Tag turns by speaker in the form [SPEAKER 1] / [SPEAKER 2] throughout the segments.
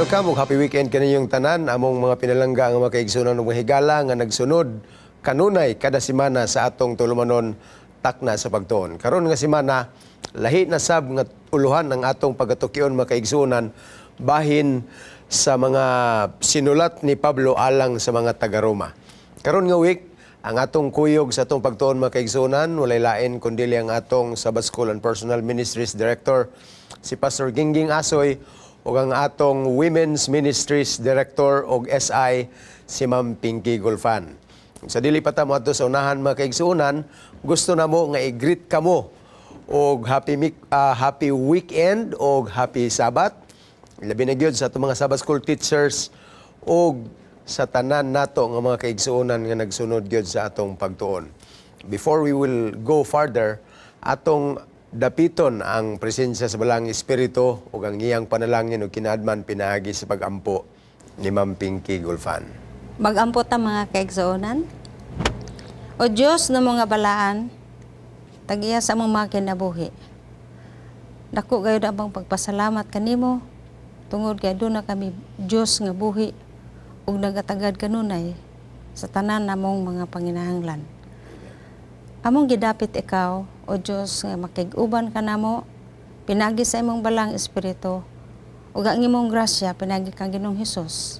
[SPEAKER 1] Welcome ug happy weekend kaninyong tanan, among mga pinalangga nga mga kaigsunan ug mga higala nga nagsunod kanunay kada semana sa atong tulumanon Takna sa Pagtuon. Karon nga semana, lahi na sab nga uluhan ang atong pagatukion, mga kaigsunan, bahin sa mga sinulat ni Pablo alang sa mga taga-Roma. Karon nga week, ang atong kuyog sa atong pagtuon, mga kaigsunan, walay lain kundi ang atong Sabbath School and Personal Ministries Director, si Pastor Gingging Asoy, ug ang atong Women's Ministries Director og SI, si Ma'am Pinky Gulfan. Sa dili pa ta moadto sa unahan, mga kaigsuonan, gusto namo nga i-greet kamo og happy weekend og happy Sabbath. Labi na gyud sa atong mga Sabbath School teachers og sa tanan nato nga mga kaigsuonan nga nagsunod gyud sa atong pagtuon. Before we will go farther, atong dapiton ang presensya sa Balaang Espiritu ug ang iyang panalangin ug kinaadman pinaagi sa pagampo ni Ma'am Pinky Gulfan.
[SPEAKER 2] Magampo ta, mga kaigsuonan. O Diyos ng mga balaan, tag-iya sa among mga kinabuhi. Dako gayud among pagpasalamat kanimo tungod kay duna kami Diyos nga buhi ug nagatagad kanunay sa tanan namong mga panginahanglan. Among gidapit ikaw, o Diyos, nga makig-uban ka namo pinaagi sa imong Balaang Espiritu ug ang imong grasya pinaagi kang Ginoong Hesus.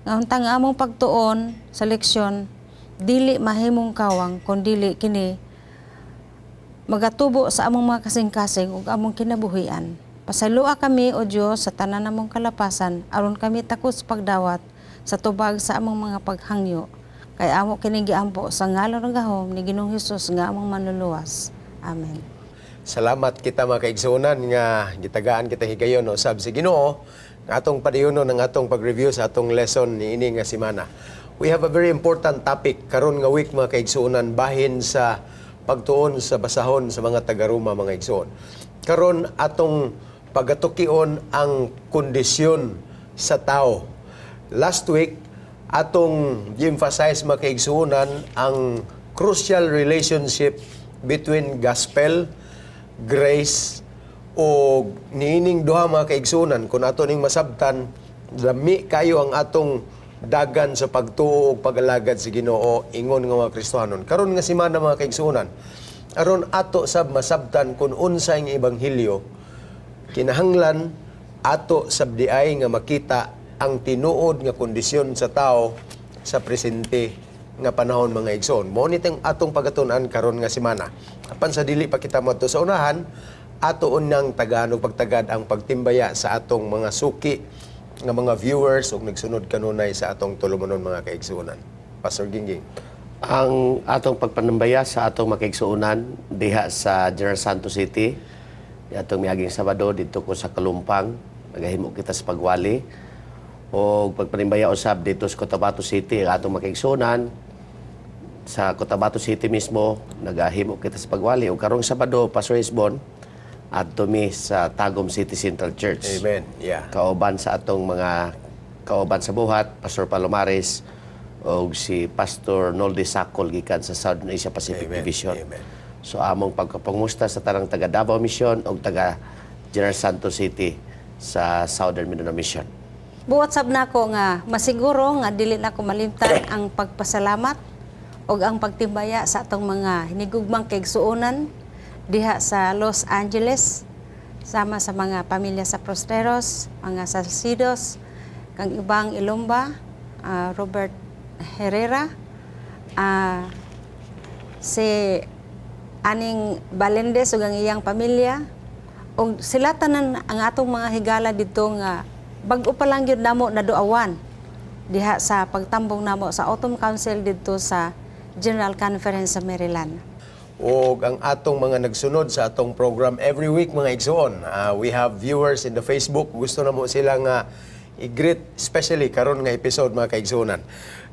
[SPEAKER 2] Nga untang ang among pagtuon sa leksyon dili mahimong kawang kun dili kini magatubo sa among mga kasing-kasing ug among kinabuhian. Pasayloa kami, o Dios, sa tanan namong kalapasan aron kami takos pagdawat sa tubag sa among mga paghangyo. Kay amo kini giampo sa ngalan ug gahom ni Ginoong Hesus nga among manluluwas. Amen.
[SPEAKER 1] Salamat kita, mga kaigsuonan, nga gitagaan kita higayon usab si Ginoo nga atong padayonon ang atong pag-review sa atong lesson niini nga semana. We have a very important topic karon nga week, mga kaigsuonan, bahin sa pagtuon sa basahon sa mga taga-Roma, mga igsuon. Karon atong pagatukion ang kondisyon sa tao. Last week, atong gi-emphasize, mga kaigsuonan, ang crucial relationship between gospel, grace, o niining duha, mga kaigsuonan, kung ato ning masabtan, lami kayo ang atong dagan sa pagtuo ug pag-alagad sa Ginoo ingon nga mga Kristohanon. Karon nga semana, mga kaigsuonan, aron ato sab masabtan kung unsa ang ebanghelyo, kinahanglan ato sab diay nga makita ang tinuod nga kondisyon sa tao sa presente nga panahon, mga igsoon. Mao ni tong atong pagatun-an karon nga semana. Apan sa dili pa kita moadto sa unahan, ato unyang tagaan og pagtagad ang pagtimbaya sa atong mga suki nga mga viewers ug nagsunod kanunay sa atong tulumanon, mga kaigsuonan. Pastor Gingging.
[SPEAKER 3] Ang atong pagpanambaya sa atong makaigsuonan diha sa General Santos City, atong miaging Sabado didto ko sa Kalumpang, nagahimo kita sa pagwali. O pagpanimbaya usab dito sa Cotabato City, ang atong makaigsuonan sa Cotabato City mismo, nagahimo kita sa pagwali. O karong Sabado, Pastor Isbon, adto mi sa Tagum City Central Church.
[SPEAKER 1] Amen. Yeah.
[SPEAKER 3] Kauban sa atong mga kauban sa buhat, Pastor Palomares o si Pastor Nolde Sakol gikan sa Southern Asia Pacific
[SPEAKER 1] Amen.
[SPEAKER 3] Division.
[SPEAKER 1] Amen.
[SPEAKER 3] So among pagkapangusta sa tanang taga Davao Mission o taga General Santos City sa Southern Mindanao Mission.
[SPEAKER 2] Buot sab nako nga masiguro nga dili nako malimtan ang pagpasalamat ug ang pagtimbaya sa atong mga hinigugmang kaigsuonan diha sa Los Angeles, sama sa mga pamilya sa Prosteros, mga Salcidos, kang ibang Ilomba, Robert Herrera, si Aning Balendez ug ang iyang pamilya ug sila tanan ang atong mga higala didto nga bag-o pa lang gyud namo naduawan diha sa pagtambong namo sa Autumn Council didto sa General Conference sa Maryland.
[SPEAKER 1] Og ang atong mga nagsunod sa atong program every week, mga igsuon. We have viewers in the Facebook. Gusto namo sila nga i-greet, especially karon nga episode, mga kaigsuonan.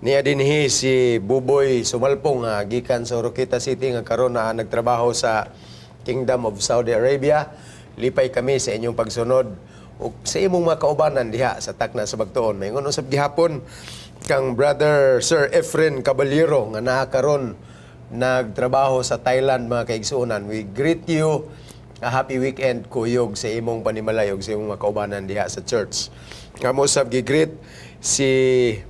[SPEAKER 1] Niya dinhi si Buboy Sumalpong nga gikan sa Oroquieta City nga karon na nagtrabaho sa Kingdom of Saudi Arabia. Lipay kami sa inyong pagsunod ug sa imong mga kaubanan diha sa Takna sa Pagtuon. Maingon usab gihapon kang Brother Sir Efren Caballero nga naa karon nagtrabaho sa Thailand, mga kaigsuonan. We greet you A happy weekend kuyog sa imong panimalay ug sa imong mga kaubanan diha sa church. Nga mo sab gi-greet si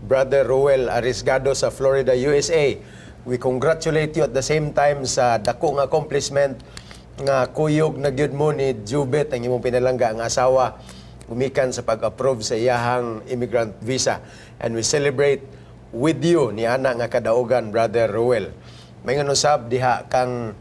[SPEAKER 1] Brother Ruel Arisgado sa Florida, USA. We congratulate you at the same time sa dako nga accomplishment nga kuyog na gyud mo ni Jubet, ang imong pinalangga ang asawa, gumikan sa pag-approve sa iyahang immigrant visa. And we celebrate with you ni ana nga kadaugan, Brother Ruel. May usab diha kang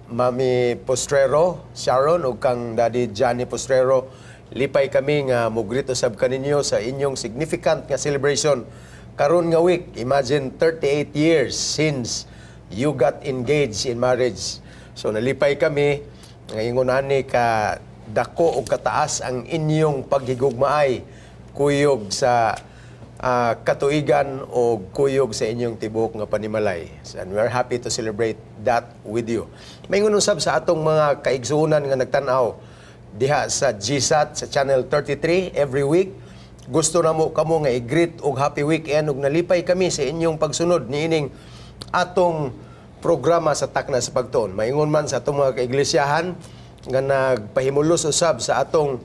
[SPEAKER 1] Mami Postrero, Sharon, ug kang Daddy Johnny Postrero. Lipay kami nga mo-greet usab kaninyo sa inyong significant nga celebration karon nga week. Imagine, 38 years since you got engaged in marriage. So nalipay kami nga ingon ani ka dako og kataas ang inyong paghigugmaay kuyog sa katuigan o kuyog sa inyong tibuok nga panimalay. And we are happy to celebrate that with you. May usab sa atong mga kaigsuonan nga nagtan-aw diha sa GSAT sa Channel 33 every week. Gusto na mo kamo nga i-greet og happy weekend ug nalipay kami sa inyong pagsunod niining atong programa sa Takna sa Pagtuon. Maingon man sa atong mga kaiglisyahan nga nagpahimulos usab sa atong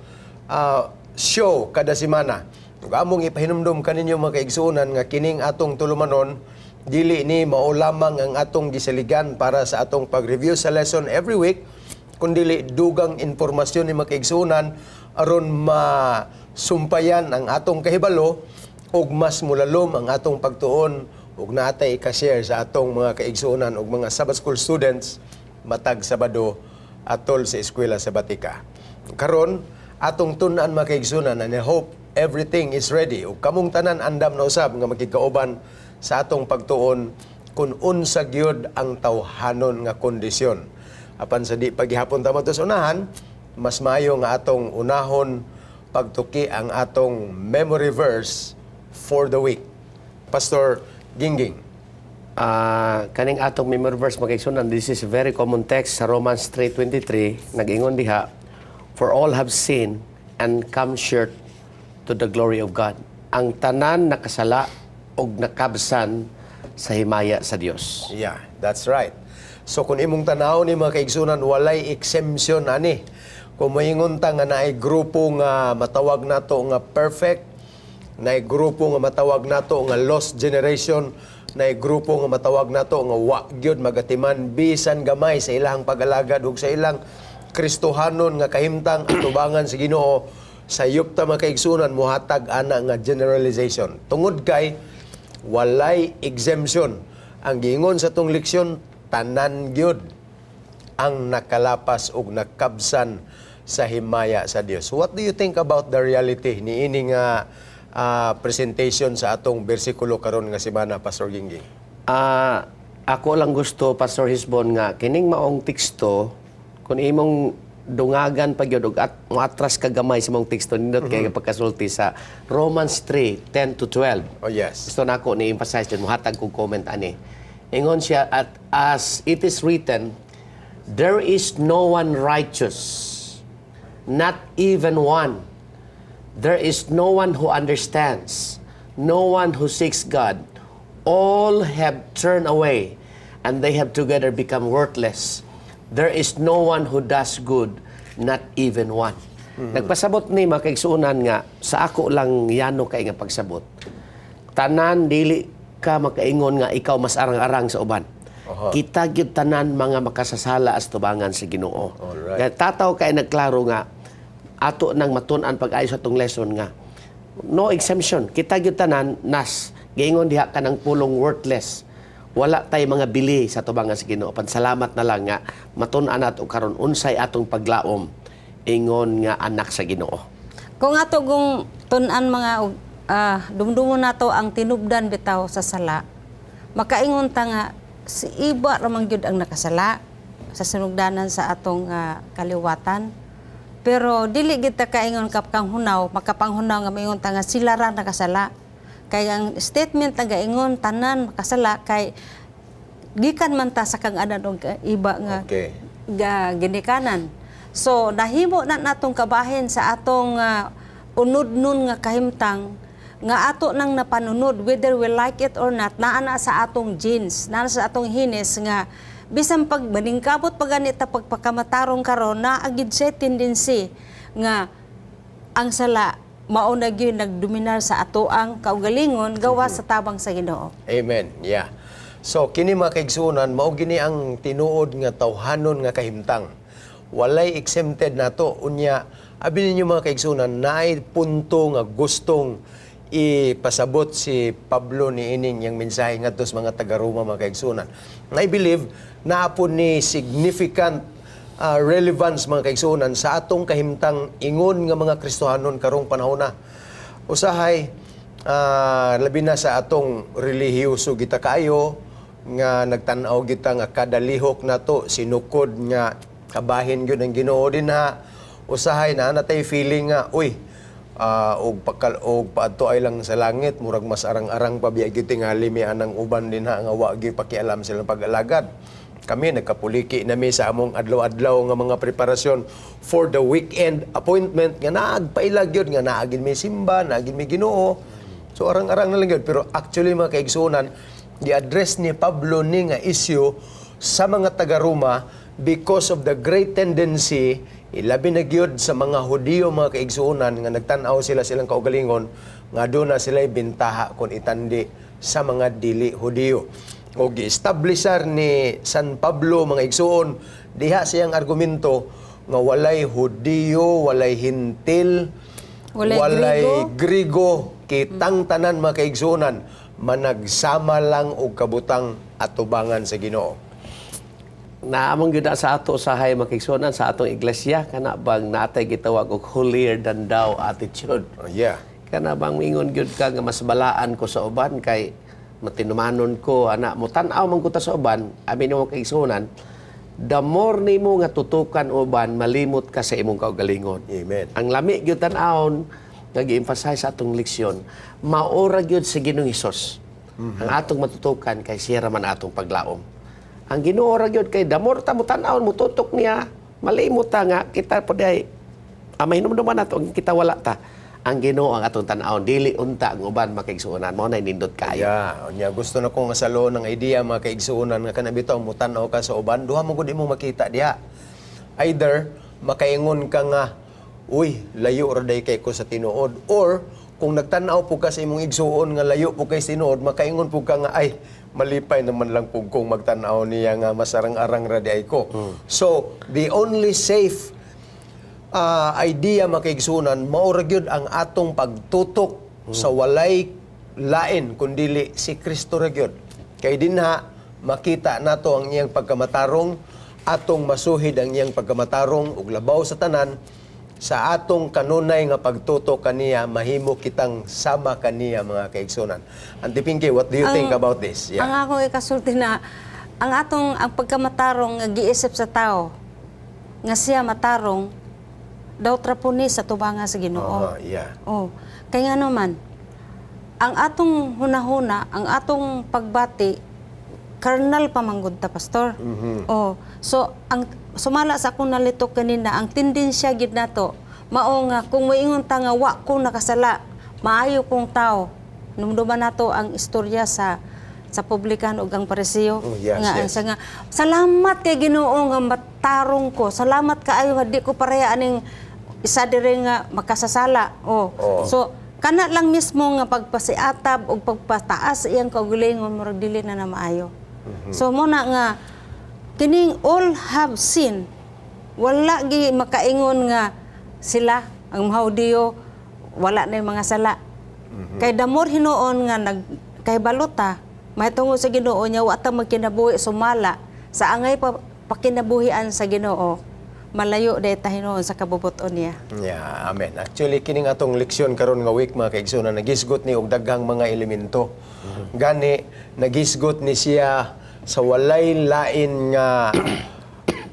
[SPEAKER 1] show kada semana. Ug among ipahinumdom kaninyo, mga kaigsuonan, nga kining atong tulumanon dili ni mao lamang ang atong gisaligan para sa atong pag-review sa lesson every week, kundili dugang impormasyon ni, mga kaigsuonan, aron masumpayan ang atong kahibalo ug mas mulalom ang atong pagtuon ug natay ika-share sa atong mga kaigsuonan ug mga Sabbath School students matag Sabado atol sa Eskwela Sabatika. Karon, atong tun-an, mga kaigsuonan, and I hope everything is ready ug kamong tanan andam na usab nga makigkauban sa atong pagtuon kung unsa gyud ang tawhanon nga kondisyon. Apan sa di paghihapon ta sa unahan, mas maayo nga atong unahon pagtuki ang atong memory verse for the week. Pastor Gingging.
[SPEAKER 3] Kaning atong memory verse, mga kaigsuonan, this is very common text sa Romans 3:23. Nag-ingon diha, "For all have sinned and come short to the glory of God." Ang tanan nakasala og nakabsan sa himaya sa Dios.
[SPEAKER 1] Yeah, that's right. So kung imong tanaw ni, mga kaigsunan, walay exemption ani. Kung moingon ta nga naay grupo nga matawag nato nga perfect, naay grupo nga matawag nato nga lost generation, naay grupo nga matawag nato nga wa gyud magatiman bisan gamay sa ilang pag-alagad ug sa ilang Kristohanon nga kahimtang atubangan sa Ginoo, sayop ta, mga kaigsunan, muhatag ana nga generalization. Tungod kay walay exemption. Ang giingon sa tong leksyon, tanan gyud ang nakalapas og nakabsan sa himaya sa Dios. What do you think about the reality niini nga presentation sa atong bersikulo karon nga semana, Pastor Gingging?
[SPEAKER 3] Ako lang gusto, Pastor Hisbon, nga kining maong teksto, kung imong dungagan pa gyud og at moatras ka gamay sa maong teksto, nindot kay pagkasulti sa Romans 3:10 to 12.
[SPEAKER 1] Oh yes.
[SPEAKER 3] Gusto nako ni emphasize yun, muhatag kog comment ani. Ingon siya, "At as it is written, there is no one righteous, not even one. There is no one who understands, no one who seeks God. All have turned away, and they have together become worthless. There is no one who does good, not even one." Nagpasabot ni, mga kaigsuonan, nga sa ako lang yano kay nga pagsabot. Tanan, dili ka makaingon nga ikaw mas arang-arang sa uban. Kita gyud tanan mga makasasala as tubangan sa Ginoo. Kaya tataw kay nagklaro nga ato nang matun-an pag-ayo sa atong lesson nga no exemption. Kita gyud tanan nas giingon diha kanang pulong "worthless". Wala tay mga bili sa tubangan sa Ginoo. Pansalamat na lang nga matun-an nato karon unsay atong paglaom ingon nga anak sa Ginoo.
[SPEAKER 2] Kung ato kung tun-an mga dumdumon nato ang tinubdan bitaw sa sala, makaingon ta nga si iba ra man gyud ang nakasala sa sinugdanan sa atong kaliwatan. Pero dili gid ta kaingon kang hunaw, makapanghunaw nga maingon ta nga sila ra nakasala. Kay ang statement nga gaingon tanan makasala kay gikan man ta sa kang-anan og iba nga ga ginikanan. So nahimo na natong kabahin sa atong unod-nun nga kahimtang nga ato nang napanunod, whether we like it or not, naa na sa atong genes, naa na sa atong hines nga Bisan pag maningkamot pa ganita pagpakamatarong karon, naa gyud siya tendency nga ang sala mao na gyud nagdominar sa atoang kaugalingon gawa sa tabang sa Ginoo.
[SPEAKER 1] Amen. Yeah. So kini, mga kaigsuonan, mao gini ang tinuod nga tawhanon nga kahimtang. Walay exempted nato. Unya, abi ninyo, mga kaigsuonan, naay punto nga gustong ipasabot si Pablo ni ining yang mensahe ngadto sa mga taga-Roma, mga kaigsuonan. I believe naa po ni significant relevance, mga kaigsuonan, sa atong kahimtang ingon nga mga Kristohanon karong panahona. Usahay labi na sa atong relihiyoso kita kaayo nga nagtan-aw kita nga kada lihok nato sinukod nga kabahin gyud ang Ginoo dinha. Usahay naa natay feeling nga, uy, og pagkal og paadto ay lang sa langit, murag mas arang-arang pa biya gyud tingali mi anang uban dinha nga wa gyud pakialam silang pag-alagad. Kami nagkapuliki nami sa among adlaw-adlaw nga mga preparasyon for the weekend appointment nga naagpailag gyud nga naagin mi simba, naagin mi Ginoo. So arang-arang na lang gyud, pero actually, mga kaigsuonan, gi-address ni Pablo ni nga issue sa mga taga-Roma because of the great tendency, ilabi na gyud sa mga Hudiyo, mga kaigsuonan, nga nagtan-aw sila silang kaugalingon nga doon na sila bintaha kung itandi sa mga dili Hudiyo. O gi-establisar ni San Pablo, mga igsuon, diha siyang argumento nga walay Hudiyo, walay Hintil,
[SPEAKER 2] walay
[SPEAKER 1] walay
[SPEAKER 2] Grigo.
[SPEAKER 1] Grigo, kitang tanan, mga kaigsuonan, managsama lang og kabutang atubangan sa Ginoo.
[SPEAKER 3] Naamong gyud na sa ato sa makigsuonan sa atong iglesia, kana bang natay gitawag og holier than thou attitude.
[SPEAKER 1] Oh, yeah.
[SPEAKER 3] Kana bang mingon gyud ka nga mas balaan ko sa uban kay matinumanon ko ana mo, tan-aw man ko ta sa uban. Abi nimo, kaigsuonan, the more nimo nga tutukan uban, malimot ka sa imong kaugalingon.
[SPEAKER 1] Amen.
[SPEAKER 3] Ang lami gyud tan-awon nga gi-emphasize sa atong leksyon, maora gyud sa Ginoong Hesus ang atong matutukan kay siya ra man atong paglaom. Ang Ginoo ra gyud, kay the more ta mo tan-awon, mututok niya, malimot ta nga kita po diay mahinumduman nato ang kita wala ta. Ang Ginoo ang atong tan-awon, dili unta ang uban, makaigsuonan. Mao na nindot kaayo.
[SPEAKER 1] Yeah, unya gusto na kong salo ng idea, mga kaigsuonan, nga kana bitaw mutan-aw ka sa uban, duha mo gud imong makita diha. Either makaingon ka nga, "Uy, layo ra day kay ko sa tinuod," or kung nagtan-aw po ka sa imong igsuon nga layo po kay sa tinuod, makaingon po ka nga, "Ay, malipay naman lang pug kong magtan-aw niya nga masarang-arang ra di ay ko." So, the only safe idea, mga kaigsuonan, mao ra gyud ang atong pagtutok sa walay lain kundili si Kristo ra gyud. Kay dinha makita nato ang iyang pagkamatarong, atong masuhid ang iyang pagkamatarong, ug labaw sa tanan, sa atong kanunay nga pagtutok kaniya, mahimo kitang sama kaniya, mga kaigsuonan. Auntie Pinky, what do you think about this? Yeah.
[SPEAKER 2] Ang akong ikasulti na ang atong ang pagkamatarong nga giisip sa tao nga siya matarong daw traponi sa tubanga sa Ginoo.
[SPEAKER 1] Oh, yeah.
[SPEAKER 2] Oh, kaya nga naman ang atong hunahuna, ang atong pagbati, carnal pa manggod ta, Pastor. Oh, so ang sumala sa akong nalitok kanina, ang tendensya gid nato mao nga kung moingon ta nga wa ko nakasala, maayo kong tao. Numduman nato ang istorya sa publikano ug ang Pariseo
[SPEAKER 1] Oh, yes,
[SPEAKER 2] nga ang
[SPEAKER 1] yes.
[SPEAKER 2] siya nga, "Salamat kay Ginoo nga matarong ko. Salamat kaayo nga di ko pareha aning isa diri nga makasasala." Oh.
[SPEAKER 1] Oo.
[SPEAKER 2] So kana lang mismo nga pagpasiatab og pagpataas sa iyang kaugalingon, murag dili na na maayo. So mo na nga kining all have sinned, wala gi makaingon nga sila ang mga Hudiyo wala na yung mga sala. Kay the more hinuon nga nag kay baluta mahitungod sa Ginoo niya, wa ta magkinabuhi sumala sa angay pa pakinabuhian sa Ginoo, malayo day ta hinuon sa kabubuton niya.
[SPEAKER 1] Yeah, amen. Actually, kining atong leksyon karon nga week, mga kaigsuonan, nagisgot ni og daghang mga elemento. Gani nagisgot ni siya sa walay lain nga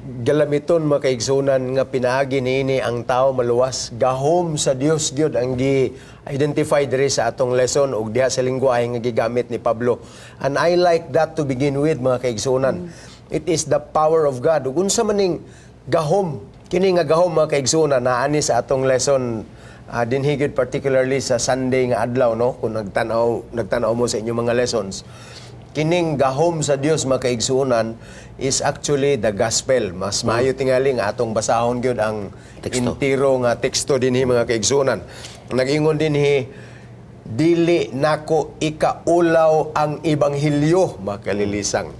[SPEAKER 1] galamiton, mga kaigsuonan, nga pinaagi niini ang tao maluwas. Gahom sa Dios gyud ang gi-identify diri sa atong lesson ug diha sa lingwahe nga gigamit ni Pablo. And I like that to begin with, mga kaigsuonan. It is the power of God. Ug unsa maning gahom? Kini nga gahom, mga kaigsuonan, naani sa atong lesson dinhi gyud, particularly sa Sunday nga adlaw, no, kung nagtan-aw mo sa inyong mga lessons. Kining gahom sa Dios, mga kaigsuonan, is actually the gospel. Mas maayo tingali nga atong basahon gyud ang
[SPEAKER 3] teksto.
[SPEAKER 1] Entiro nga teksto dinhi, mga kaigsuonan. Nag-ingon dinhi, "Dili nako ikaulaw ang ebanghelyo," makalilisan.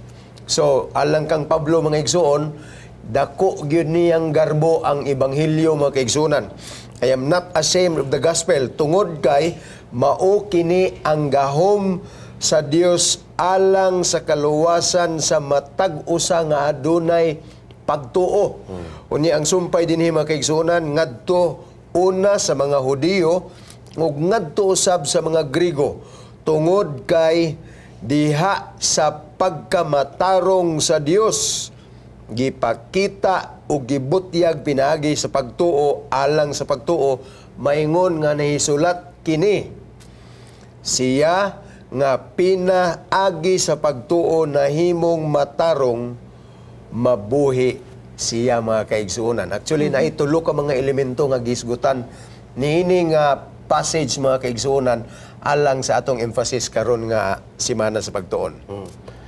[SPEAKER 1] So, alang kang Pablo, mga igsuon, dako gyud niyang garbo ang ebanghelyo, mga kaigsuonan. "I am not ashamed of the gospel tungod kay mao kini ang gahom sa Dios alang sa kaluwasan sa matag usa nga adunay pagtuo." Unya ang sumpay dinhi, mga kaigsuonan, ngadto una sa mga Hudiyo ug ngadto usab sa mga Grigo, tungod kay diha sa pagkamatarong sa Dios gipakita ug gibutyag pinaagi sa pagtuo alang sa pagtuo, maingon nga nahisulat kini, "Siya nga pinaagi sa pagtuo nahimong matarong, mabuhi siya," mga kaigsuonan. Actually, mm tulo ka mga elemento nga gisgutan niini nga passage, mga kaigsuonan, alang sa atong emphasis karon nga simana sa pagtuon.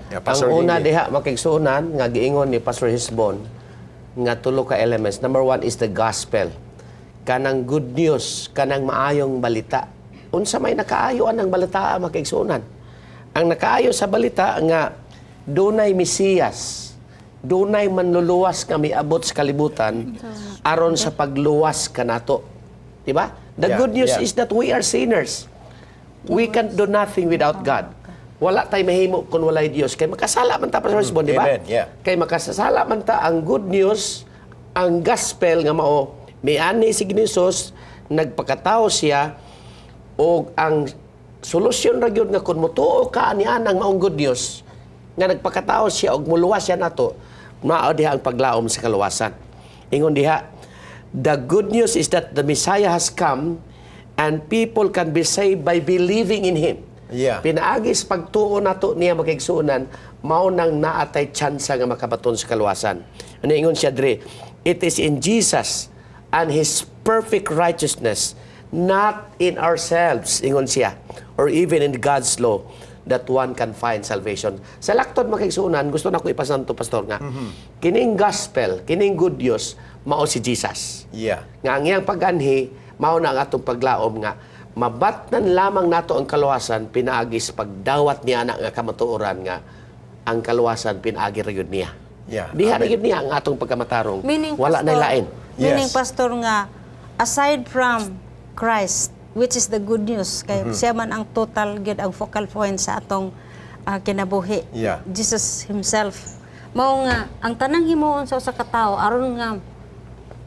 [SPEAKER 1] Yeah,
[SPEAKER 3] Ang
[SPEAKER 1] Pastor
[SPEAKER 3] una
[SPEAKER 1] Gingy.
[SPEAKER 3] Diha, makigsuonan, nga giingon ni Pastor Hisbon nga tulo ka elements. Number one is the gospel. Kanang good news, kanang maayong balita. Unsa may nakaayo ang balita, makigsuonan? Ang nakaayo sa balita nga dunay Mesiyas, dunay manluluwas nga miabot sa kalibutan aron sa pagluwas kanato. Di ba? The good news is that we are sinners. We can do nothing without God. Wala tay mahimo kung walay Dios. Kay makasala man ta, Pastor Hesbon, di ba?
[SPEAKER 1] Amen, yeah.
[SPEAKER 3] Kay makasasala man ta, ang good news, ang gospel nga mao, miani si Jesus, nagpakatao siya, og ang solusyon ra gyud nga kung motuo ka ani anang maong good news, nga nagpakatao siya og muluwas siya nato, mao diha ang paglaom sa kaluwasan. Ingon diha, the good news is that the Messiah has come and people can be saved by believing in Him. Pinaagi sa pagtuo nato niya, makigsuonan, mao nang naatay tsansa nga makabaton sa kaluwasan. Ano ingon siya dre? It is in Jesus and His perfect righteousness, not in ourselves, ingon siya, or even in God's law, that one can find salvation. Sa laktod, makigsuonan, gusto na ko ipasanto, Pastor, nga kining gospel, kining good news, mao si Jesus. Nga ang iyang pag-anhi, mao na ang atong paglaom nga mabatnan lamang nato ang kaluwasan pinaagi sa pagdawat niya na nga kamatuoran nga ang kaluwasan pinaagi ra gyud niya. Diha ra
[SPEAKER 1] Amen.
[SPEAKER 3] gyud niya ang atong pagkamatarong.
[SPEAKER 2] Meaning,
[SPEAKER 3] Wala na
[SPEAKER 2] Pastor,
[SPEAKER 3] lain.
[SPEAKER 2] meaning, Pastor, nga, aside from Christ, which is the good news, kay siya man ang total gyud ang focal point sa atong kinabuhi. Jesus himself. Mao nga ang tanang himuon sa usa ka tawo aron nga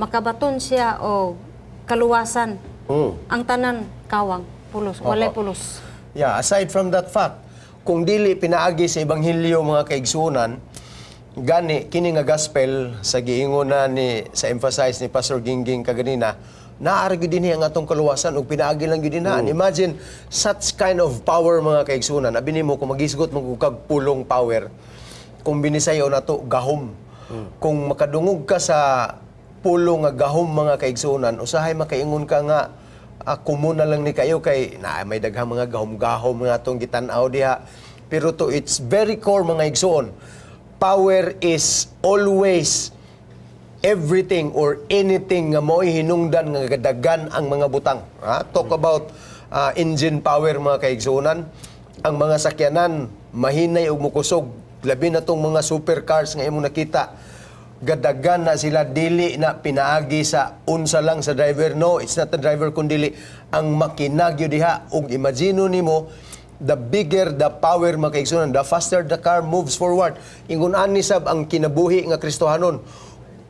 [SPEAKER 2] makabaton siya og kaluwasan. Ang tanan kawang, pulos, walay pulos.
[SPEAKER 1] Yeah, aside from that fact, kung dili pinaagi sa ebanghelyo, mga kaigsuonan, gani kini nga gospel sa giingon na ni sa emphasize ni Pastor Gingging kaganina, naa ra gyud dinhi ang atong kaluwasan ug pinaagi lang gyud dinhaan. Imagine such kind of power, mga kaigsuonan. Abi nimo kung magisgot mo kag pulong power, kung binisayo nato, gahom. Kung makadungog ka sa pulong nga gahom, mga kaigsuonan, usahay makaingon ka nga common na lang ni kayo kay na may daghang mga gahom-gahom nga atong gitan-aw diha. Pero to its very core, mga igsuon, power is always everything or anything nga mo'y hinungdan nga gadagan ang mga butang. Ha? Talk about engine power, mga kaigsuonan. Ang mga sakyanan mahinay og mukusog, labi na tong mga supercars nga imong nakita, gadagan na sila dili na pinaagi sa unsa lang sa driver. No, it's not the driver kundi ang makina gyud diha. Ug imagine nimo, the bigger the power, mga kaigsuonan, the faster the car moves forward. Ingon ani sab ang kinabuhi nga Kristohanon.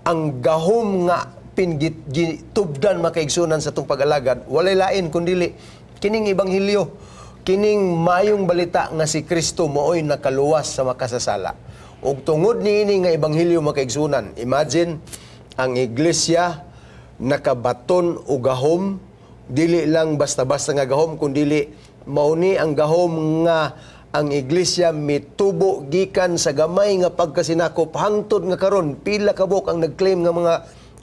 [SPEAKER 1] Ang gahom nga pinggit gitubdan, mga kaigsuonan, sa atong pag-alagad, walay lain kundili kining ebanghelyo, kining mayong balita nga si Kristo mooy nakaluwas sa makasasala. Ug tungod niini nga ebanghelyo, mga kaigsuonan, imagine ang iglesia nakabaton og gahom, dili lang basta-basta nga gahom kundili mao ni ang gahom nga ang iglesia mitubo gikan sa gamay nga pagkasinakop hangtod nga karon pila ka buok ang nagclaim nga mga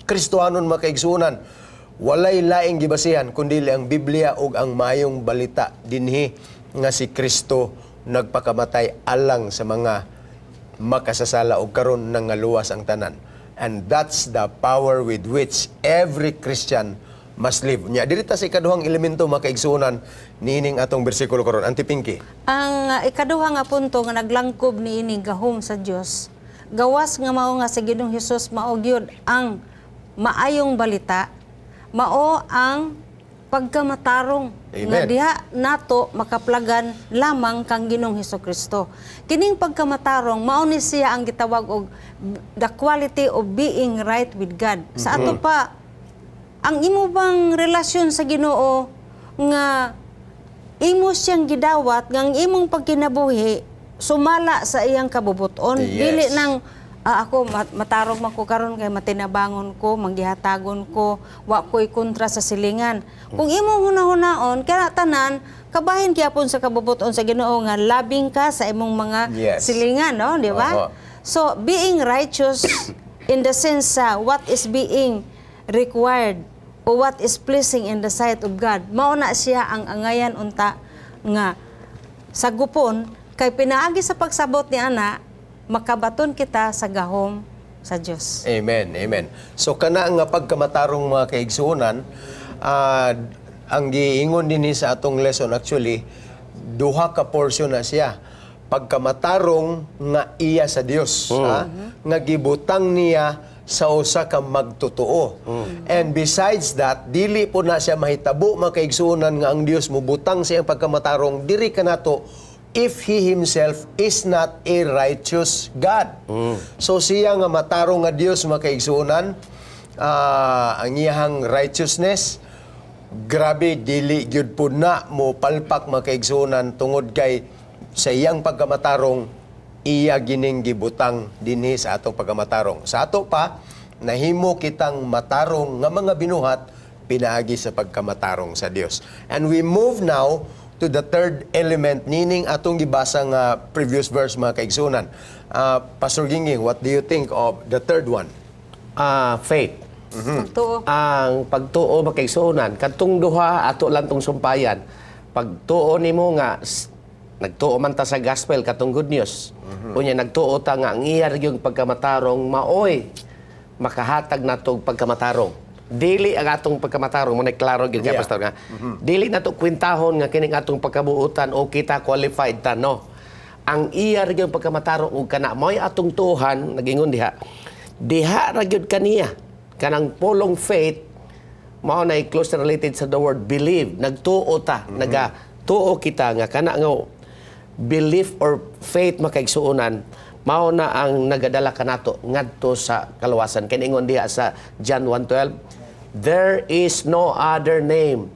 [SPEAKER 1] Kristohanon, mga kaigsuonan. Walay laing gibasihan kundi ang Biblia ug ang maayong balita dinhi nga si Kristo. Nagpakamatay alang sa mga makasasala og karon nangaluwas ang tanan. And that's the power with which every Christian must live. Nya diri ta sa ikaduhang elemento, mga kaigsuonan, niining atong bersikulo karon. Auntie Pinky.
[SPEAKER 2] Ang ikaduha nga punto nga naglangkob niining gahom sa Dios, gawas nga mao nga sa Ginoong Hesus mao gyud ang maayong balita, mao ang pagkamatarong nga
[SPEAKER 1] Amen.
[SPEAKER 2] diha nato makaplagan lamang kang Ginoong Hesus Kristo. Kining pagkamatarong mao ni siya ang gitawag og the quality of being right with God. Sa ato pa, ang imo bang relasyon sa Ginoo nga imo siyang gidawat nga ang imong pagkinabuhi sumala sa iyang kabubuton? Dili nang ako matarong man ko karon kay matinabangon ko, manggihatagon ko, wa ko'y kontra sa silingan. Kung imong hunahunaon kaya tanan kabahin gyapon sa kabubuton sa Ginoo nga labing ka sa imong mga silingan, no, di ba?
[SPEAKER 1] Oho.
[SPEAKER 2] So being righteous in the sense sa what is being required o what is pleasing in the sight of God, mao na siya ang angayan unta nga sagupon kay pinaagi sa pagsabot ni ana makabaton kita sa gahom sa Dios.
[SPEAKER 1] Amen, amen. So kana nga pagkamatarong, mga kaigsuonan, ang giingon dinhi sa atong lesson, actually duha ka portion na siya. Pagkamatarong nga iya sa Dios, ha? Nga gibutang niya sa usa ka magtotoo. And besides that, dili po na siya mahitabo, mga kaigsuonan, nga ang Dios mobutang sa iyang pagkamatarong diri kanato if He Himself is not a righteous God. So siya nga matarong nga Dios, mga kaigsuonan, ang iyahang righteousness, grabe, dili gyud po na mo palpak, mga kaigsuonan, tungod kay sa iyang pagkamatarong iya gining gibutang dinhi sa atong pagkamatarong. Sa ato pa, nahimo kitang matarong nga mga binuhat pinaagi sa pagkamatarong sa Dios. And we move now to the third element nining atong gibasa nga previous verse, mga kaigsuonan. Pastor Gingging, what do you think of the third one?
[SPEAKER 3] Faith.
[SPEAKER 2] Pagtuo.
[SPEAKER 3] Ang pagtuo, mga kaigsuonan, kadtong duha ato lang tong sumpayan. Pagtuo nimo nga nagtuo man ta sa gospel, katong good news. Unya nagtuo ta nga ang iya yung pagkamatarong maoy makahatag nato og pagkamatarong. Dili ang atong pagkamatarong mo, klaro gyud kay pastor nga. Dili nato kwentahon nga kining atong pagkabuutan o kita qualified ta, no. Ang iya ra gyud pagkamatarong ug kana mo'y atong tuohan, nagingon diha. Diha ra gyud kaniya kanang pulong faith mao na closely related sa the word believe. Nagtuo ta, naga tuo kita nga kana nga belief or faith, mga kaigsuonan, mao na ang nagadala kanato ngadto sa kaluwasan. Kay ingon diha sa John 1:12, "There is no other name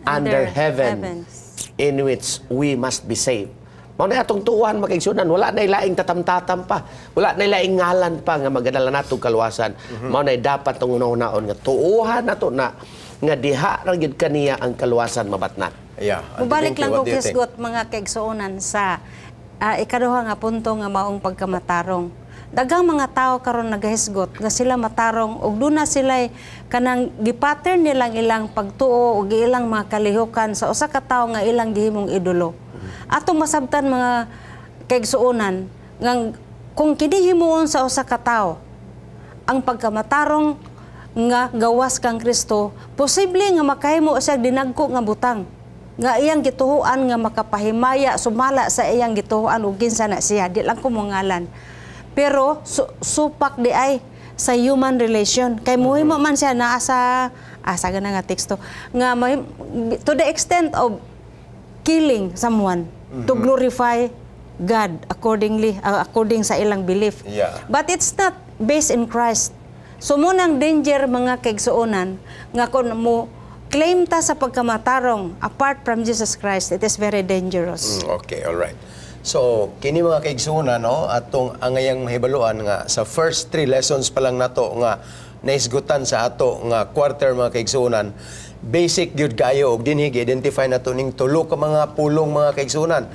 [SPEAKER 3] under
[SPEAKER 2] under
[SPEAKER 3] heaven
[SPEAKER 2] heavens
[SPEAKER 3] in which we must be saved." Mao na atong tuohan, mga kaigsuonan, wala na laing tatamtatam pa. Wala na laing ngalan pa nga magadala nato kaluwasan. Mao na dapat tong una-unaon nga tuohan nato na nga diha ra gyud kaniya ang kaluwasan mabatnan.
[SPEAKER 1] Yeah. Auntie
[SPEAKER 2] Mubalik
[SPEAKER 1] Pinky,
[SPEAKER 2] lang
[SPEAKER 1] what
[SPEAKER 2] ko
[SPEAKER 1] do you think?
[SPEAKER 2] kisgot, mga kaigsuonan, sa ikaduha nga punto nga maong pagkamatarong. Daghang mga tao karon nagahisgot nga sila matarong ug duna sila kanang gipattern nilang ilang pagtuo ug ilang mga kalihukan sa usa ka tawo nga ilang gihimong idolo. Atong masabtan, mga kaigsuonan, nga kung kini himuon sa usa ka tawo ang pagkamatarong nga gawas kang Kristo, posible nga makahimo siya dinagko nga butang nga iyang gituhuan nga makapahimaya sumala sa iyang gituhuan ug kinsa na siya, di lang ko mongalan. Pero supak di ay sa human relation kay muhimo man siya naa sa asa gana nga teksto nga to the extent of killing someone to glorify God accordingly according sa ilang belief. But it's not based in Christ. So mao nang danger, mga kaigsuonan, nga kung mo claim ta sa pagkamatarong apart from Jesus Christ, it is very dangerous.
[SPEAKER 1] Okay, all right. So, kini, mga kaigsuonan, no, atong angayang mahibaluan nga sa first three lessons pa lang nato nga naisgutan sa ato nga quarter, mga kaigsuonan, basic gyud kayo og dinhi gi-identify nato ning tulo ka mga pulong, mga kaigsuonan.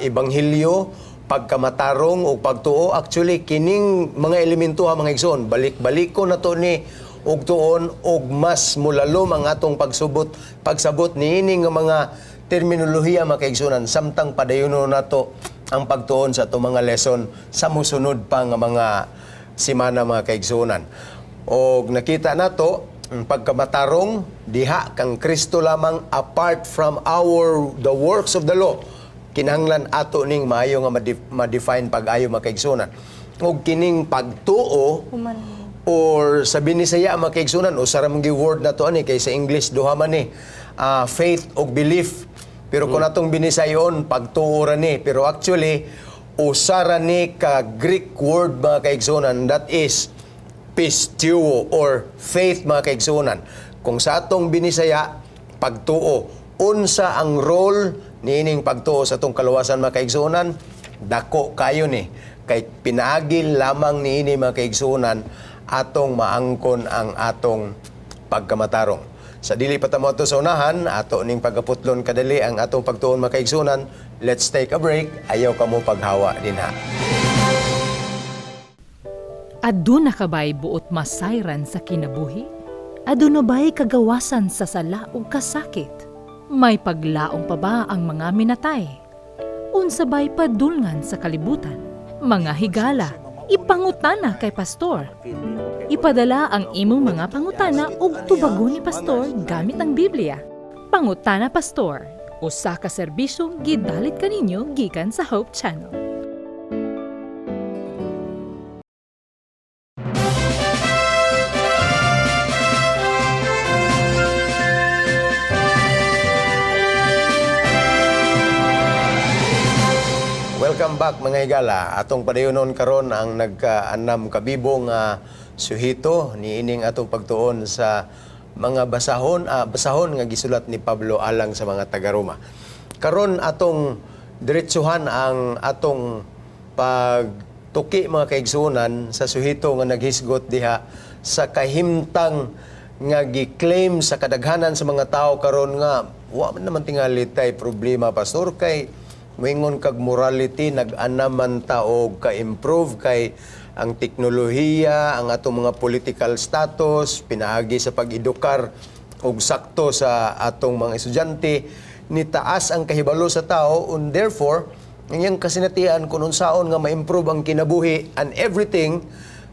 [SPEAKER 1] Ebanghelyo, pagkamatarong ug pagtuo. Actually, kining mga elemento ha, mga igsoon, balik-balik ko nato ni og tuon og mas mulalom ang atong pagsubot pagsabot niini nga mga Terminolohiya, mga kaigsunan, samtang padayonon nato ang pagtuon sa atong mga lesson sa musunod pa nga mga simana, mga kaigsunan. Og nakita nato ang pagkamatarong diha kang Kristo lamang, apart from our the works of the law. Kinahanglan ato ning maayo nga ma-define pag-ayo, mga kaigsunan. Og kining pagtuo or sa Binisaya, mga kaigsunan, usa ra man gyud word na to ani kay sa English duha man ni, faith og belief. Pero kung atong binisayon, pagtuo ra ni. Pero actually, usa ra ni ka Greek word, mga kaigsunan, that is pisteuo or faith, mga kaigsunan. Kung sa atong Binisaya, pagtuo. Unsa ang role niining pagtuo sa atong kaluwasan, mga kaigsunan? Dako kayo ni. Kay pinaagi lamang niini, mga kaigsunan, atong maangkon ang atong pagkamatarong. Sa dili pa ta moadto sa unahan, ato ning pagaputlon kadali ang atong pagtuon, mga kaigsunan. Let's take a break. Ayaw kamo paghawa dinha.
[SPEAKER 4] Aduna ka ba'y buot masayran sa kinabuhi? Aduna ba'y kagawasan sa sala ug kasakit? May paglaom pa ba ang mga minatay? Unsa ba'y padulngan sa kalibutan? Mga higala, ipangutana kay pastor. Ipadala ang imong mga pangutana ug tubagon ni pastor gamit ang Biblia. Pangutana Pastor, usa ka serbisyong gidalit kaninyo gikan sa Hope Channel.
[SPEAKER 1] Welcome back, mga higala. Atong padayonon karon ang nagkaanam kabibo nga suhito niining atong pagtuon sa mga basahon nga gisulat ni Pablo alang sa mga taga-Roma. Karon atong diretsuhan ang atong pagtuki, mga kaigsuonan, sa suhito nga naghisgot diha sa kahimtang nga gi-claim sa kadaghanan sa mga tao karon nga wa man naman tingali tay problema, pastor, kay moingon kag morality nag-anam man ta og ka-improve kay ang teknolohiya, ang atong mga political status, pinaagi sa pag-edukar og sakto sa atong mga estudyante, nitaas ang kahibalo sa tao, and therefore, ang iyang kasinatian kung unsaon nga ma-improve ang kinabuhi and everything,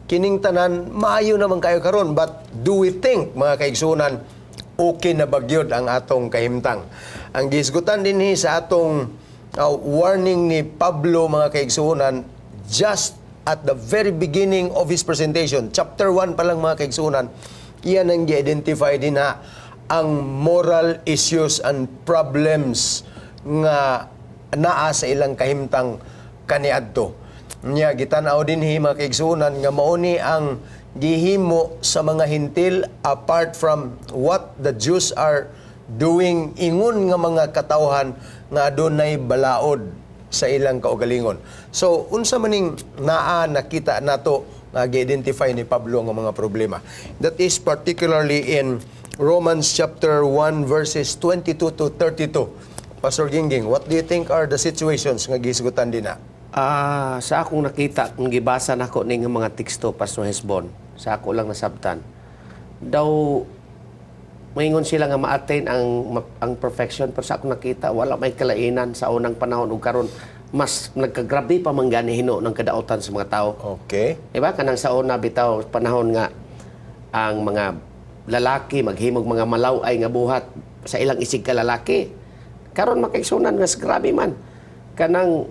[SPEAKER 1] kining tanan maayo naman kayo karon. But do we think, mga kaigsunan, okay na bagyod ang atong kahimtang? Ang gihisgutan dinhi sa atong warning ni Pablo, mga kaigsunan, just at the very beginning of his presentation, chapter 1 pa lang, mga kaigsunan, iyan ang gi-identify din ha ang moral issues and problems nga naa sa ilang kahimtang kaniadto. Nya gitan-aw dinhi, mga kaigsuonan, nga mao ni ang gihimo sa mga Hintil apart from what the Jews are doing, ingon nga mga katawhan nga adunay balaod sa ilang kaugalingon. So unsa maning naa nakita nato nga gi-identify ni Pablo nga mga problema? That is particularly in Romans chapter 1 verses 22 to 32. Pastor Gingging, what do you think are the situations nga gihisgutan dinha?
[SPEAKER 3] Sa akong nakita, kung gibasa nako ning mga teksto, Pastor Hesbon, sa ako lang nasabtan. Daw maingon sila nga ma-attain ang perfection, pero sa akong nakita wala may kalainan sa unang panahon ug karon mas nagkagrabe pa man gani hino ng kadautan sa mga tao. Diba? Kanang sa una bitaw panahon nga ang mga lalaki maghimog mga malaw-ay nga buhat sa ilang isig ka lalaki. Karon, makaigsunan, nga grabe man. Kanang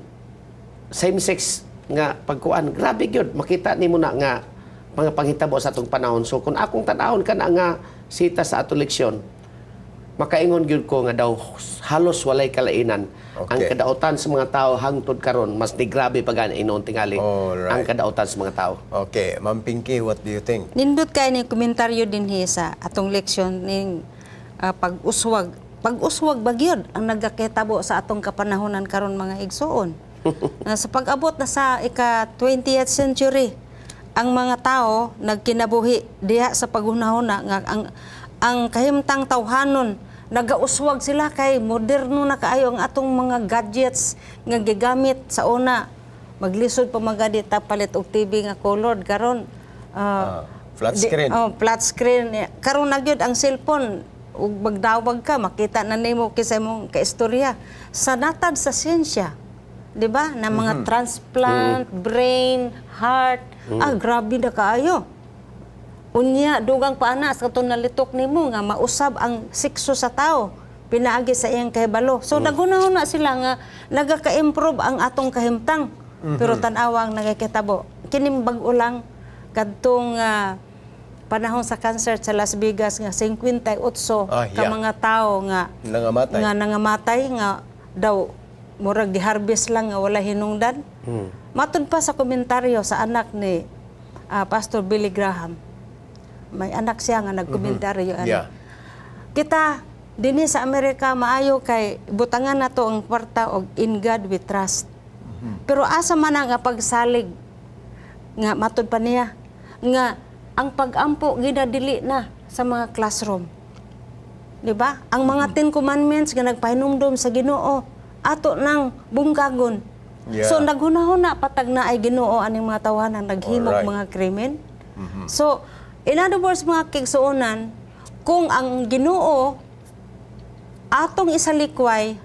[SPEAKER 3] same sex nga pagkuan, grabe gyud makita nimo na nga mga panghitabo sa atong panahon. So kung akong tan-awon kana nga sita sa atong leksyon, makaingon gyud ko nga daw halos walay kalainan. Ang kadautan sa mga tao hangtod karon mas ni grabe pa gani inoon tingali ang kadautan sa mga tao.
[SPEAKER 1] Okay, Ma'am Pinky, what do you think?
[SPEAKER 2] Nindot kay ni komentaryo dinhi sa atong leksyon ning pag-uswag. Pag-uswag bagyod ang nagakitabo sa atong kapanahonan karon, mga igsuon. Sa pag-abot na sa ika 20th century, ang mga tao nagkinabuhi diha sa paghunahuna nga ang kahimtang tawhanon nagauswag sila kay moderno na kaayo ang atong mga gadgets nga gigamit sa una. Maglisod pa magadi ta palit og TV nga colored, karon
[SPEAKER 1] Flat screen.
[SPEAKER 2] Oh, flat screen. Karon na gyud ang cellphone. Ug magdawag ka, makita na nimo kinsa imong kaistorya. Sa natad sa siyensya, 'di ba? Na mga transplant, brain, heart, grabe na kaayo. Unya, dugang pa ana sa katong nalitok nimo nga mausab ang sekso sa tao pinaagi sa iyang kahibalo. So naghunahuna sila nga nagaka-improve ang atong kahimtang. Pero tan-awa ang nagakitabo. Kining bag-o lang kadtong panahon sa concert sa Las Vegas nga 58 ka mga tao nga
[SPEAKER 1] Nangamatay.
[SPEAKER 2] nga nangamatay nga daw murag giharvest lang nga wala hinungdan. Matud pa sa komentaryo sa anak ni Pastor Billy Graham. May anak siya nga nagkomentaryo ana. Kita dinhi sa Amerika, maayo kay butangan nato ang kwarta og "In God We Trust." Pero asa man ang pagsalig nga matud pa niya nga ang pag-ampo ginadili na sa mga classroom. Di ba? Ang mga Ten Commandments nga nagpahinumdom sa Ginoo ato nang bungkagon. So naghunahuna patag na ay Ginoo aning mga tawanan naghimog mga krimen. So in other words, mga kaigsuonan, kung ang Ginoo atong isalikway,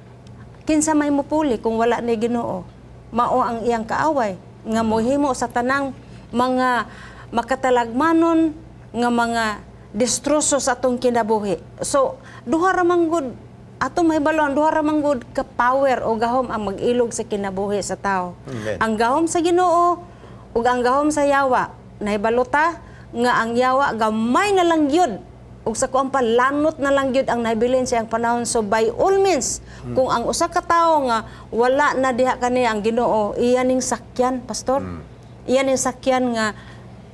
[SPEAKER 2] kinsa may mupuli kung wala ni Ginoo? Mao ang iyang kaaway nga mohimo sa tanang mga makatalagmanon nga mga destroso sa atong kinabuhi. So duha ra man gud atong mahibaloan, duha ra man gud ka power o gahom ang mag-ilog sa kinabuhi sa tao.
[SPEAKER 1] Amen.
[SPEAKER 2] Ang gahom sa Ginoo ug ang gahom sa yawa. Nahibalo ta nga ang yawa gamay na lang gyud ug sa kuang pa lanot na lang gyud ang nabilin sa iyang panahon. So by all means, kung ang usa ka tawo nga wala na diha kaniya ang Ginoo, iya ning sakyan, Pastor, iya ning sakyan nga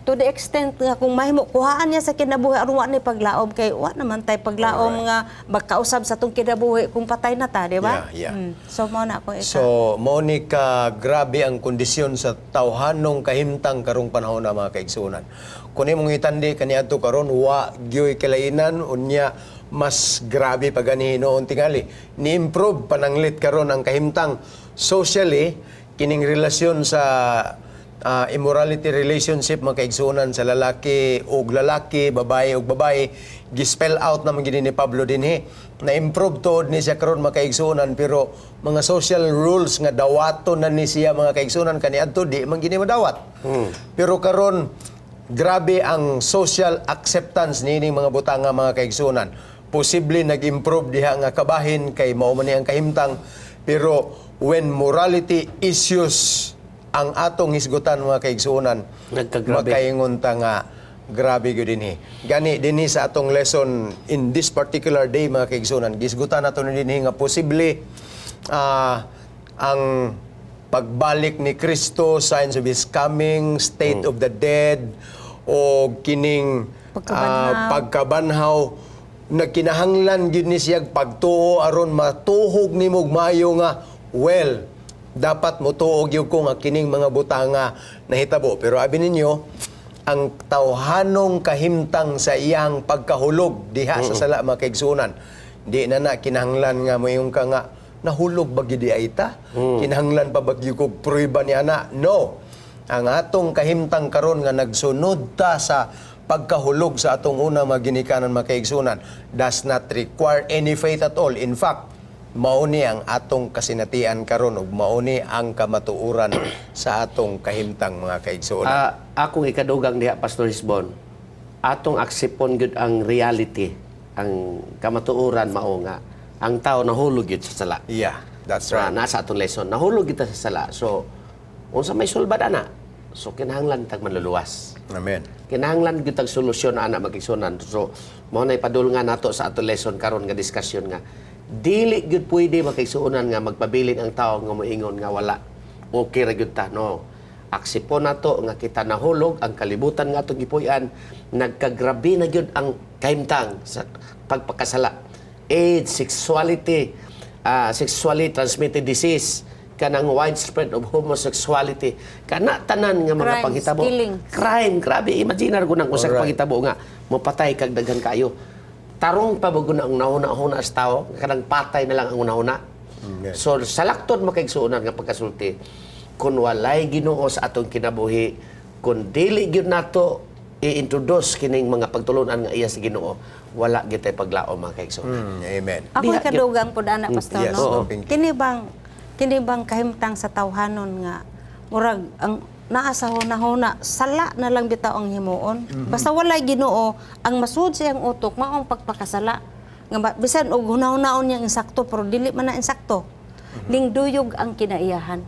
[SPEAKER 2] to the extent nga kung mahimo kuhaan niya sa kinabuhi aron wa ni paglaom, kay wa naman tay paglaom nga magkausab sa atong kinabuhi kung patay na ta, di ba?
[SPEAKER 1] Yeah.
[SPEAKER 2] So mao na ako ika.
[SPEAKER 1] So, mao ni ka grabe ang kondisyon sa tawhanong kahimtang karong panahon na, mga kaigsunan. Kung imong itandi kaniadto karon, wa gyoy kalainan. Unya mas grabe pa gani noon tingali. Ni-improve pananglit karon ang kahimtang socially, kining relasyon sa immorality relationship, mga kaigsunan, sa lalaki og lalaki, babae og babae, gi-spell out naman gini ni Pablo dinhi. Na-improve tuod ni siya karon, mga kaigsunan, pero mga social rules nga dawaton na ni siya, mga kaigsunan, kaniadto di man gini madawat. Pero karon grabe ang social acceptance niining mga butanga, mga kaigsunan. Posible nag-improve diha nga kabahin kay mao man ni ang kahimtang, pero when morality issues ang atong hisgutan, mga kaigsuonan,
[SPEAKER 3] Nagkagrabe.
[SPEAKER 1] makaingon ta nga grabe gyud dinhi. Gani dinhi sa atong lesson in this particular day, mga kaigsuonan, gisgutan nato ni dinhi nga posible ang pagbalik ni Kristo, signs of His coming, state of the dead, o kining
[SPEAKER 2] Pagkabanhaw.
[SPEAKER 1] Pagkabanhaw, nagkinahanglan gyud ni siya pagtuo aron matuhog nimo og maayo nga, well, dapat motuo gyud ko nga kining mga butanga nahitabo. Pero abi ninyo, ang tawhanong kahimtang sa iyang pagkahulog diha sa sala, mga kaigsuonan, di na na kinahanglan nga moingon ka nga nahulog ba gid ay ta, kinahanglan pa ba gyud kog prueba ni ana? No, ang atong kahimtang karon nga nagsunod ta sa pagkahulog sa atong una mga ginikanan, mga kaigsunan, does not require any faith at all. In fact, mao ni ang atong kasinatian karon ug mao ni ang kamatuoran sa atong kahimtang, mga kaigsunan.
[SPEAKER 3] Akong ikadugang diha, Pastor Hisbon, atong aksepon gyud ang reality, ang kamatuoran mao nga ang tao nahulog gyud sa sala.
[SPEAKER 1] Yeah, that's right.
[SPEAKER 3] Nasa atong lesson, nahulog kita sa sala. So, unsa may sulbad ana? So kinahanglan tag manluluwas.
[SPEAKER 1] Amen.
[SPEAKER 3] Kinahanglan gyud tag solusyon ana, mga kaigsuonan. So, mao nay padulngan nato sa atong lesson karon nga diskusyon nga dili gyud pwede, mga kaigsuonan, nga magpabilin ang tao nga moingon nga wala, okay ra gyud ta, no. Aksepon nato nga kita nahulog. Ang kalibutan nga atong gipuy-an, nagkagrabe na gyud ang kahimtang sa pagpakasala. AIDS, sexuality, sexually transmitted disease, kanang widespread of homosexuality, kana tanan nga mga
[SPEAKER 2] Crimes,
[SPEAKER 3] panghitabo,
[SPEAKER 2] killing.
[SPEAKER 3] Crime, grabe. Imagine ko nang usa ka panghitabo nga mopatay kag daghan kayo. Tarong pa ba gud ang nahuna-huna sa tao, kanang patay na lang ang una-huna. So salakton, mga kaigsuonan, nga pagkasulti, kun walay Ginoo sa atong kinabuhi, kun dili gyud nato i-introduce kining mga pagtulunan nga iya sa Ginoo, wala gitay paglaom, mga kaigsuonan.
[SPEAKER 1] Amen.
[SPEAKER 2] Ako
[SPEAKER 3] Diha,
[SPEAKER 2] kadugang pud ana, Pastor,
[SPEAKER 1] Yes,
[SPEAKER 2] no.
[SPEAKER 1] Ma'am Pinky.
[SPEAKER 2] Kini bang kahimtang sa tawhanon nga murag ang naa sa huna-huna, sala na lang bitaw ang himuon. Basta walay Ginoo, ang masud sa iyang utok mao ang pagpakasala. Nga bisan og huna-hunaon niya insakto pero dili man na insakto. Ning duyog ang kinaiyahan.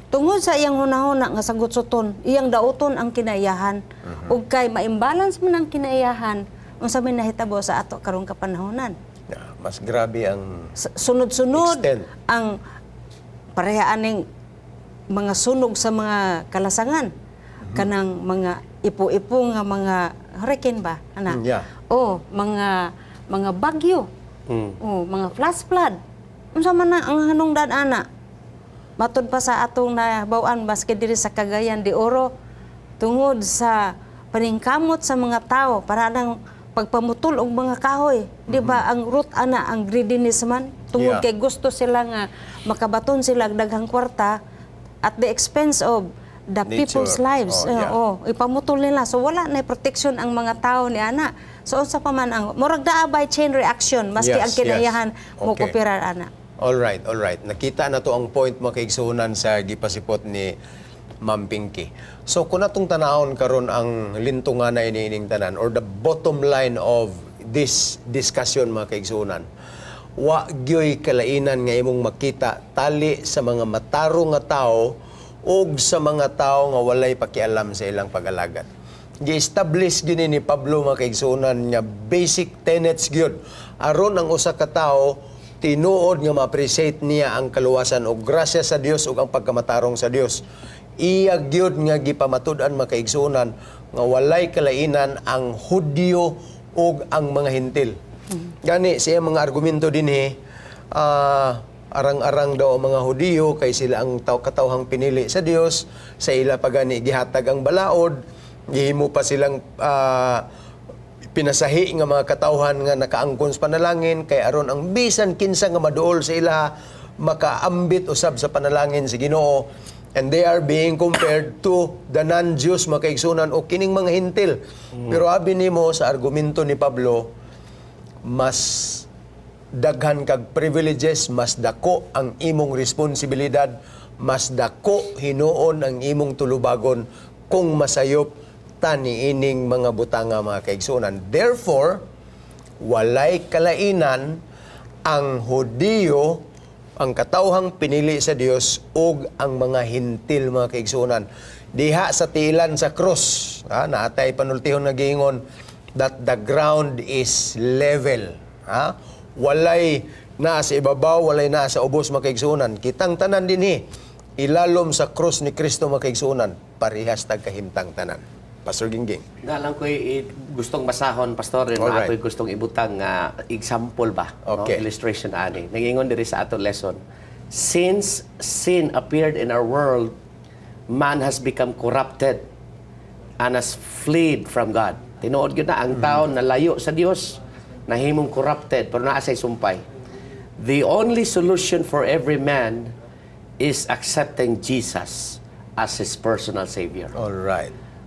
[SPEAKER 2] Tungod sa iyang hunahuna nga sagot suton, iyang dauton ang kinaiyahan. Ug kay ma-imbalance man ang kinaiyahan, unsa may nahitabo sa ato karong kapanahonan?
[SPEAKER 1] Yeah, mas grabe ang
[SPEAKER 2] Sunod-sunod
[SPEAKER 1] extent.
[SPEAKER 2] Ang pareha aning mga sunog sa mga kalasangan, kanang mga ipo-ipo nga mga hurricane ba ana?
[SPEAKER 1] Yeah.
[SPEAKER 2] Oh, mga bagyo, oh, mga flash flood, unsa man na ang hanungdan ana? Matud pa sa atong nabaw-an, maski diri sa Cagayan de Oro, tungod sa paningkamot sa mga tao para nang pagpamutol og mga kahoy, di ba? Ang root ana ang greediness man, tungod kay gusto sila nga makabaton sila og daghang kwarta at the expense of the
[SPEAKER 1] nature.
[SPEAKER 2] People's lives.
[SPEAKER 1] Oh, yeah.
[SPEAKER 2] Oh, ipamutol nila, so wala na protection ang mga tao ni ana. So unsa pa man ang murag naa by chain reaction, maski ang kinaiyahan mo kooperar ana.
[SPEAKER 1] All right, all right. Nakita na to ang point, mga kaigsuonan, sa gipasipot ni Ma'am Pinky. So kung atong tanahon karon ang lintunganay ni ining tanan or the bottom line of this discussion, mga kaigsuonan, wa gyoy kalainan nga imong makita tali sa mga matarong nga tao ug sa mga tao nga walay pakialam sa ilang pag-alagad. Gi-establish gini ni Pablo, mga kaigsuonan, nga basic tenets gyud aron ang usa ka tawo tinuod nga ma-appreciate niya ang kaluwasan og grasya sa Dios ug ang pagkamatarong sa Dios. Iya gyud nga gipamatud-an, mga kaigsuonan, nga walay kalainan ang Hudyo ug ang mga Hintil. Gani siya mga argumento dinhi, arang-arang daw ang mga Hudiyo kay sila ang katawhang pinili sa Dios, sa ila pa gani gihatag ang balaod, gihimo pa silang pinasahi nga mga katawhan nga nakaangkon sa panalangin kay aron ang bisan kinsa nga maduol sa ila makaambit usab sa panalangin sa Ginoo, and they are being compared to the non-Jews, mga kaigsuonan, o kining mga Hintil. Pero abi nimo sa argumento ni Pablo, mas daghan kag privileges, mas dako ang imong responsibilidad, mas dako hinuon ang imong tulubagon kung masayop ta niining mga butanga, mga kaigsuonan. Therefore, walay kalainan ang Hudiyo, ang katawhang pinili sa Dios, ug ang mga Hintil, mga kaigsuonan. Diha sa tilan sa cross, ha, naatay panultihon nga giingon that the ground is level. Ha? Walay naa sa ibabaw, walay naa sa ubos, mga kaigsuonan. Kitang tanan dinhi ilalom sa cross ni Kristo, mga kaigsuonan, parehas tag kahimtang tanan. Pastor Gingging.
[SPEAKER 3] Na lang ko'y gustong basahon, Pastor, na ako'y gustong ibutang nga example ba, no? Illustration ani. Nangingon diri sa ato lesson. "Since sin appeared in our world, man has become corrupted and has fled from God." Tinuod gyud na ang tao nalayo sa Dios, nahimong corrupted, pero naa say sumpay. "The only solution for every man is accepting Jesus as his personal savior."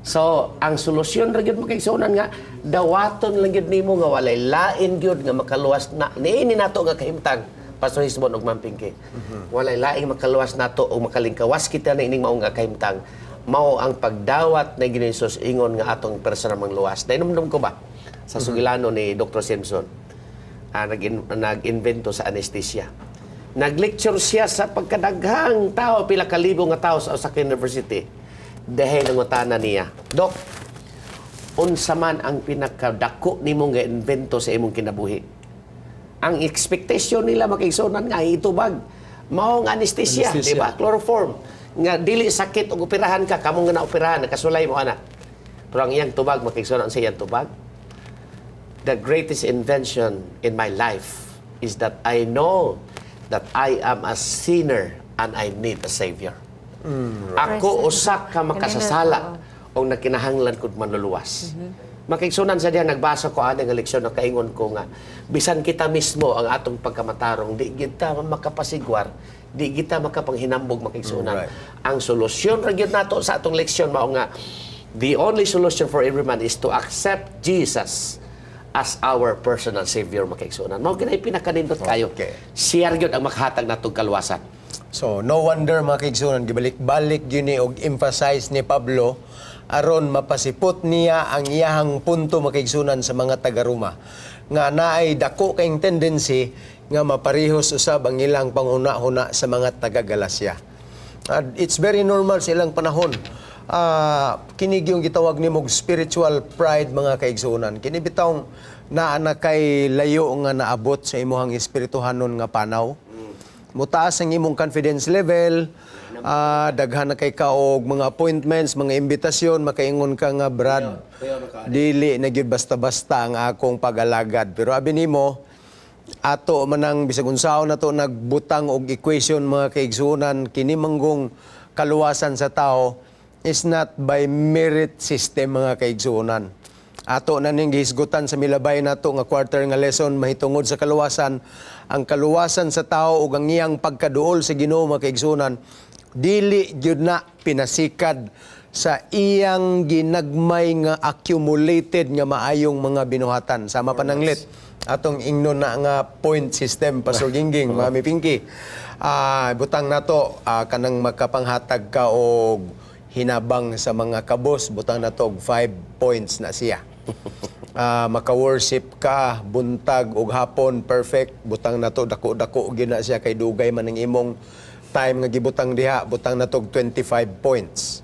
[SPEAKER 3] So, ang solusyon ra gyud, mga kaigsuonan, nga dawaton lang gyud nimo nga walay lain gyud nga makaluwas na niini nato nga kahimtang, Pastor Hisbon ug Ma'am Pinky. Walay laing makaluwas nato o makalingkawas kita na ining maong nga kahimtang mao ang pagdawat ni Ginoong Hesus ingon nga atong personal mangluwas. Nainumdum ko ba sa sugilano ni Dr. Simpson, nag-invento sa anesthesia. Nag-lecture siya sa pagkadaghang tao, pila ka libo nga tao sa Osaka University. Dahil nangutana niya, "Dok, unsa man ang pinakadako nimo nga invento sa imong kinabuhi?" Ang expectation nila, mga kaigsuonan, nga itubag mao ang anesthesia,
[SPEAKER 1] Anesthesia.
[SPEAKER 3] di ba? Chloroform. Nga dili sakit og operahan ka, kamo nga naoperahan, nakasulay mo ana. Pero ang iyang tubag, mga kaigsuonan, sa iyang tubag, "The greatest invention in my life is that I know that I am a sinner and I need a savior. Ako usa ka makasasala o nakinahanglan kog manluluwas." Mga kaigsuonan, sa diha nagbasa ko ani nga leksyon, nakaingon ko nga bisan kita mismo ang atong pagkamatarong, di kita makapasigwar, di kita makapanghinambog, mga kaigsuonan. Ang solusyon ra gyud nato sa atong leksyon mao nga The only solution for every man is to accept Jesus as our personal Savior, mga kaigsuonan. Mao gyud pinakanindot kayo. Siya gyud ang makahatag natong kaluwasan.
[SPEAKER 1] So, no wonder, mga kaigsuonan, gibalik-balik gyud ni og emphasize ni Pablo aron mapasipot niya ang iyahang punto, mga kaigsuonan, sa mga taga-Roma nga naay dako kayong tendency nga maparihos usab ang ilang panghuna-huna sa mga taga-Galacia. It's very normal sa ilang panahon. Kini gyung gitawag nimog spiritual pride, mga kaigsuonan. Kini bitawng naa na kay layo nga naabot sa imuhang espirituhanon nga panaw. Mutaas ang imong confidence level, daghan na kay kaog mga appointments, mga imbitasyon, makaingon ka nga, "Brad, dili na gyud basta-basta ang akong pag-alagad." Pero abi nimo, ato manang bisag unsaon nato nagbutang og equation, mga kaigsuonan, kini manggong kaluwasan sa tao is not by merit system, mga kaigsuonan. Ato na ning gihisgutan sa milabay nato nga quarter nga lesson mahitungod sa kaluwasan. Ang kaluwasan sa tao ug ang iyang pagkaduol sa Ginoo, mga kaigsuonan, dili gyud na pinasikad sa iyang ginagmay nga accumulated nga maayong mga binuhatan. Sama pananglit atong ingnon na nga point system, Pastor Gingging, Mami Pinky. Butang nato kanang makapanghatag ka og hinabang sa mga kabos, butang nato og 5 points na siya. Maka-worship ka buntag ug hapon perfect, butang nato dako-dako gyud na siya kay dugay man ang imong time nga gibutang diha, butang nato og 25 points.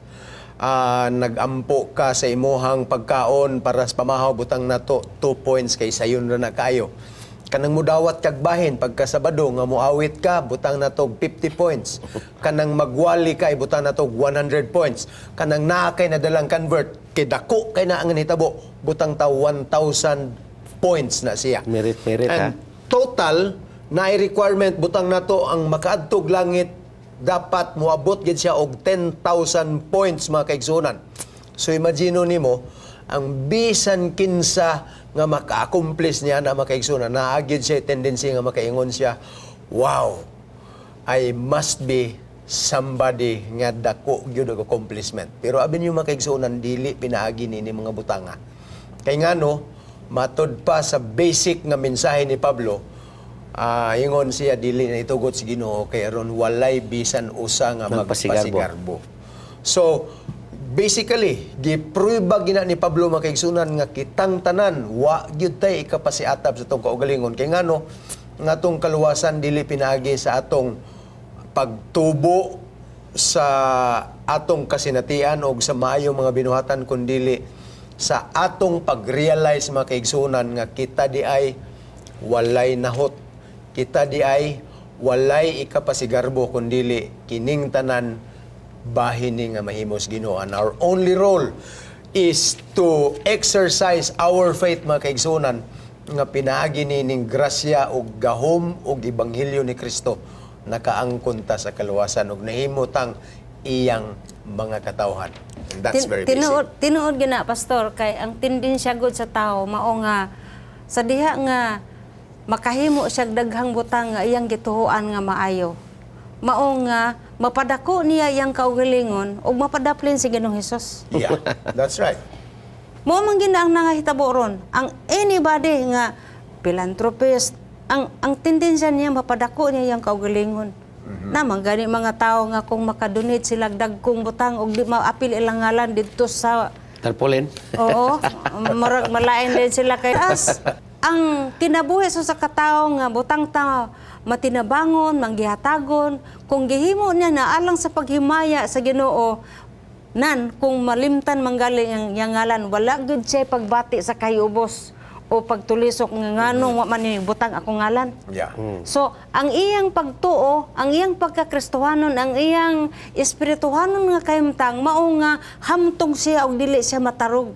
[SPEAKER 1] Nagampo ka sa imuhang pagkaon para sa pamahaw, butang nato 2 points kay sayon ra na kayo. Kanang mudawat kag bahin pagka Sabado nga muawit ka, butang nato og 50 points. Kanang magwali ka, ibutang nato og 100 points. Kanang naa kay nadalang convert kay dako kay na ang nahitabo, butang ta 1,000 points na siya.
[SPEAKER 3] Merit, merit,
[SPEAKER 1] And
[SPEAKER 3] ha?
[SPEAKER 1] Total na requirement, butang nato ang makaadtog langit dapat moabot gid siya og 10,000 points, mga kaigsuonan. So imagine nimo ang bisan kinsa nga maka-accomplish niya na, mga kaigsuonan, naa gyud siya tendency nga makaingon siya, "Wow, I must be somebody nga dako gyud og accomplishment." Pero abi niyo, mga kaigsuonan, dili pinaagi ni mga butanga. Kay ngano, matod pa sa basic nga mensahe ni Pablo, ingon siya dili na itugot si Ginoo kay aron walay bisan usa nga
[SPEAKER 3] Magpasigarbo.
[SPEAKER 1] Magpasigarbo. So, basically, giprueba gina ni Pablo, mga kaigsuonan, nga kitang tanan wa gyud tay ikapasiatab sa atong kaugalingon. Kay ngano, nga atong kaluwasan dili pinaagi sa atong pagtubo sa atong kasinatian o sa maayong mga binuhatan kundili sa atong pag-realize, mga kaigsuonan, nga kita di ay walay nahot. Kita di ay walay ikapasigarbo kundili kining tanan bahin ni nga mahimos Ginoo. And our only role is to exercise our faith, mga kaigsuonan, nga pinaagi ni ning grasya ug gahom ug ebanghelyo ni Kristo nakaangkon ta sa kaluwasan ug nahimo tang iyang mga katawhan. And that's very basic.
[SPEAKER 2] Tinuod, tinuod gina, Pastor, kay ang tendensya gud sa tao mao nga sa diha nga makahimo siya daghang butang nga iyang gituohan nga maayo, mao nga mapadako niya iyang kaugalingon ug mapadaplin si Ginoong Hesus.
[SPEAKER 1] Yeah, that's right.
[SPEAKER 2] Mao man gina ang nangahitabo ron. Ang anybody nga philanthropist, ang tendensya niya mapadako niya iyang kaugalingon. Na man gani mga tao nga kung makadonate sila dagkong butang og di maapil ilang ngalan didto sa
[SPEAKER 3] Tarpaulin.
[SPEAKER 2] Oo, murag malain din sila kay as. Ang kinabuhi sa katawo nga butang ta matinabangon, manggihatagon, kung gihimo niya na alang sa paghimaya sa Ginoo, nan kung malimtan manggali ang iyang ngalan, wala gyud siya pagbati sa kahiubos o pagtulisok nga nganong wa man ni butang akong ngalan. So, ang iyang pagtuo, ang iyang pagkakristohanon, ang iyang espirituhanon nga kahimtang, mao nga hamtong siya og dili siya matarog.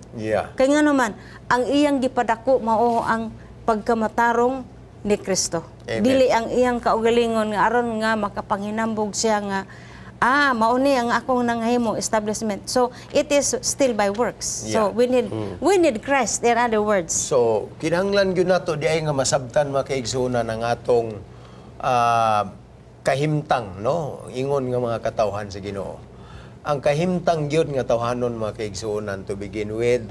[SPEAKER 2] Kay nga naman, ang iyang gipadako mao ang pagkamatarong ni Kristo.
[SPEAKER 1] Amen.
[SPEAKER 2] Dili ang iyang kaugalingon nga aron nga makapanginambog siya nga mao ni ang akong nanghimo establishment. So it is still by works. So we need Christ, in other words.
[SPEAKER 1] So, kinahanglan gyud nato di ay nga masabtan, mga kaigsuonan, ang atong kahimtang, no? Ingon nga mga katawhan sa Ginoo. Ang kahimtang gyud nga tawhanon, mga kaigsuonan, to begin with,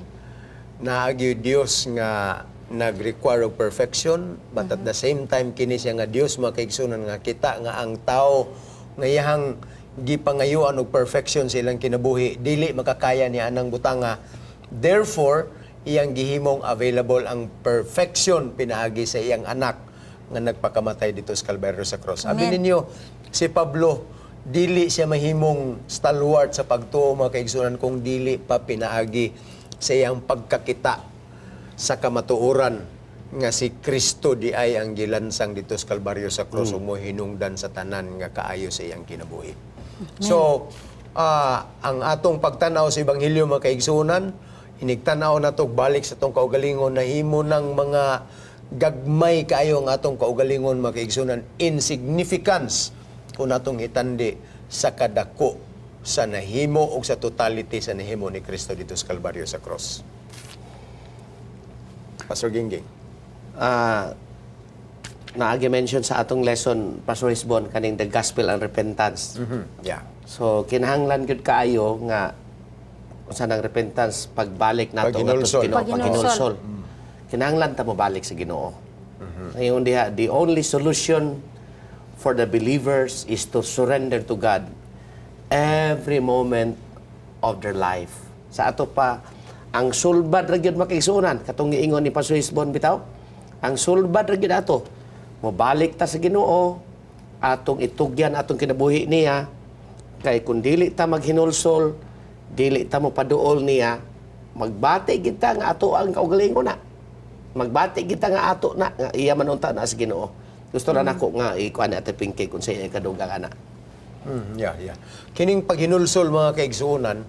[SPEAKER 1] naa gyud Dios nga nag-require og perfection, but at the same time kini siya nga Dios, mga kaigsuonan, nga kita nga ang tao nga iyahang gipangayuan og perfection sa ilang kinabuhi dili makakaya niya anang butanga. Therefore, iyang gihimong available ang perfection pinaagi sa iyang anak nga nagpakamatay dito sa Kalbaryo sa cross. Abi
[SPEAKER 2] Amen.
[SPEAKER 1] ninyo, si Pablo, dili siya mahimong stalwart sa pagtuo, mga kaigsunan, kung dili pa pinaagi sa iyang pagkakita sa kamatuoran nga si Kristo di ay ang gilansang dito sa Kalbaryo sa cross ug mo hinungdan sa tanan nga kaayo sa iyang kinabuhi. So, ang atong pagtanaw sa ebanghelyo, mga kaigsunan, inigtanaw nato balik sa atong kaugalingon, nahimo ng mga gagmay kaayo ang atong kaugalingon, mga kaigsunan, insignificance kung atong itandi sa kadako sa nahimo o sa totality sa nahimo ni Kristo dito sa Kalbaryo sa cross. Pastor Gingging.
[SPEAKER 3] Naagi mention sa atong lesson, Pastor Hisbon, kaning the gospel and repentance. So kinahanglan gyud kaayo nga unsa nang repentance, pagbalik nato ngadto sa
[SPEAKER 1] Paghinulsol.
[SPEAKER 3] Ginoo,
[SPEAKER 2] Paghinulsol.
[SPEAKER 3] paghinulsol. Kinahanglan ta mobalik sa Ginoo. Ngayon diha, the only solution for the believers is to surrender to God every moment of their life. Sa ato pa, ang sulbad ra gyud, makaigsuonan, katong giingon ni Pastor Hisbon bitaw, ang sulbad ra gyud ato, mobalik ta sa Ginoo, atong itugyan atong kinabuhi niya, kay kung dili ta maghinulsol, dili ta mo paduol niya, magbati kita nga ato ang kaugalingon na. Magbati kita nga ato na, nga iya man unta na sa Ginoo. Gusto na nako nga ikuan ni Ate Pinky kung sa iya kadugang ana.
[SPEAKER 1] Yeah. Kining paghinulsol, mga kaigsuonan,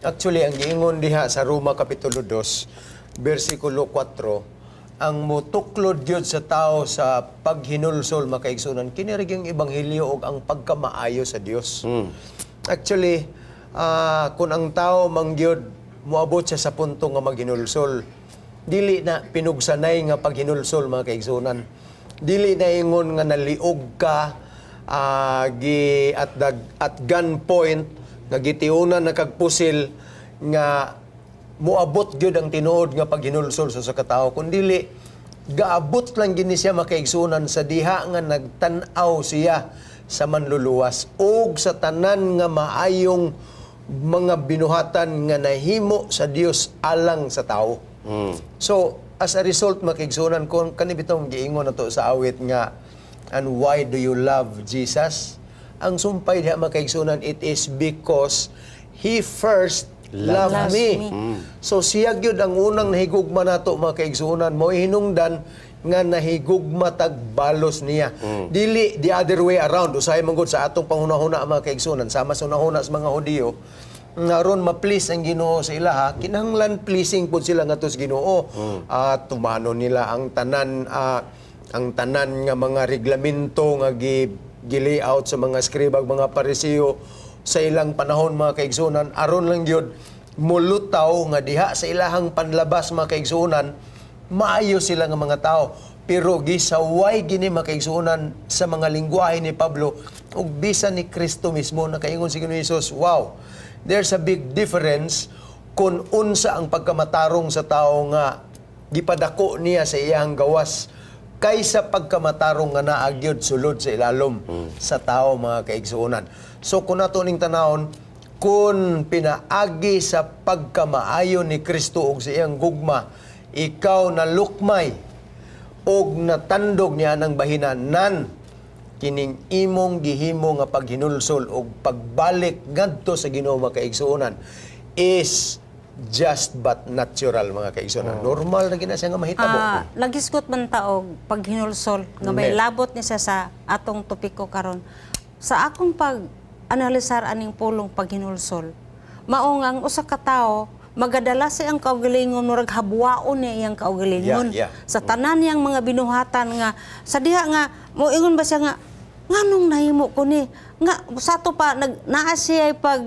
[SPEAKER 1] actually ang giingon diha sa Roma kapitulo 2, bersikulo 4, ang mutuklod gyud sa tao sa paghinulsol, mga kaigsuonan, kini ra gyud ang ebanghelyo ug ang pagkamaayo sa Dios. Actually, kung ang tao mangyud moabot siya sa punto nga maghinulsol, dili na pinugsanay nga paghinulsol, mga kaigsuonan. Dili na ingon nga naliog ka, gi at gunpoint nga gitiunan na kag pusil nga moabot gyud ang tinuod nga paghinulsol sa usa ka tawo, kun dili gaabot lang gini siya, makaigsunan, sa diha nga nagtan-aw siya sa manluluwas ug sa tanan nga maayong mga binuhatan nga nahimo sa Dios alang sa tao. So, as a result, makaigsunan, kung kani bitong giingon nato sa awit nga "And why do you love Jesus?" Ang sumpay diha, makaigsunan, it is because He first loved
[SPEAKER 2] Loves
[SPEAKER 1] me.
[SPEAKER 2] me.
[SPEAKER 1] So siya gyud ang unang nahigugma nato, mga kaigsuonan, mo hinungdan nga nahigugma tag balos niya. Dili the other way around. Usahay man gud sa atong panghunahuna, mga kaigsuonan, sama sa hunahuna sa mga Hudiyo nga aron ma-please ang Ginoo sa ilaha, kinahanglan pleasing pud sila ngadto sa Ginoo. At tumanon nila ang tanan nga mga reglamento nga gi gi-layout sa mga eskribag, mga Pariseo sa ilang panahon, mga kaigsuonan, aron lang gyud mulutaw nga diha sa ilahang panlabas, mga kaigsuonan, maayo sila nga mga tao. Pero gisaway gini, mga kaigsuonan, sa mga lingwahe ni Pablo ug bisan ni Kristo mismo. Nakaingon si Ginoong Hesus, wow, there's a big difference kung unsa ang pagkamatarong sa tao nga gipadako niya sa iyang gawas kaysa pagkamatarong nga naa gyud sulod sa ilalom sa tao, mga kaigsuonan. So kung nato ning tanawon, kung pinaagi sa pagkamaayo ni Kristo ug sa iyang gugma, ikaw na lukmay og natandog niya ng bahina nan kining imong gihimo nga paghinulsol og pagbalik ngadto sa Ginoo, mga kaigsuonan, is just but natural, mga kaigsuonan. Normal na gina siya nga mahitabo.
[SPEAKER 2] Nagisgot man ta og paghinulsol nga may
[SPEAKER 1] Amen.
[SPEAKER 2] labot ni siya sa atong topiko karon. Sa akong pag analisar aning pulong paghinulsol, mao nga ang usa ka tawo magadala sa iyang kaugalingon, murag habwaon niya iyang kaugalingon sa tanan niyang mga binuhatan nga sa diha nga moingon ba siya nga nganong nahimo ko ni, nga sa ato pa nag naa siya pag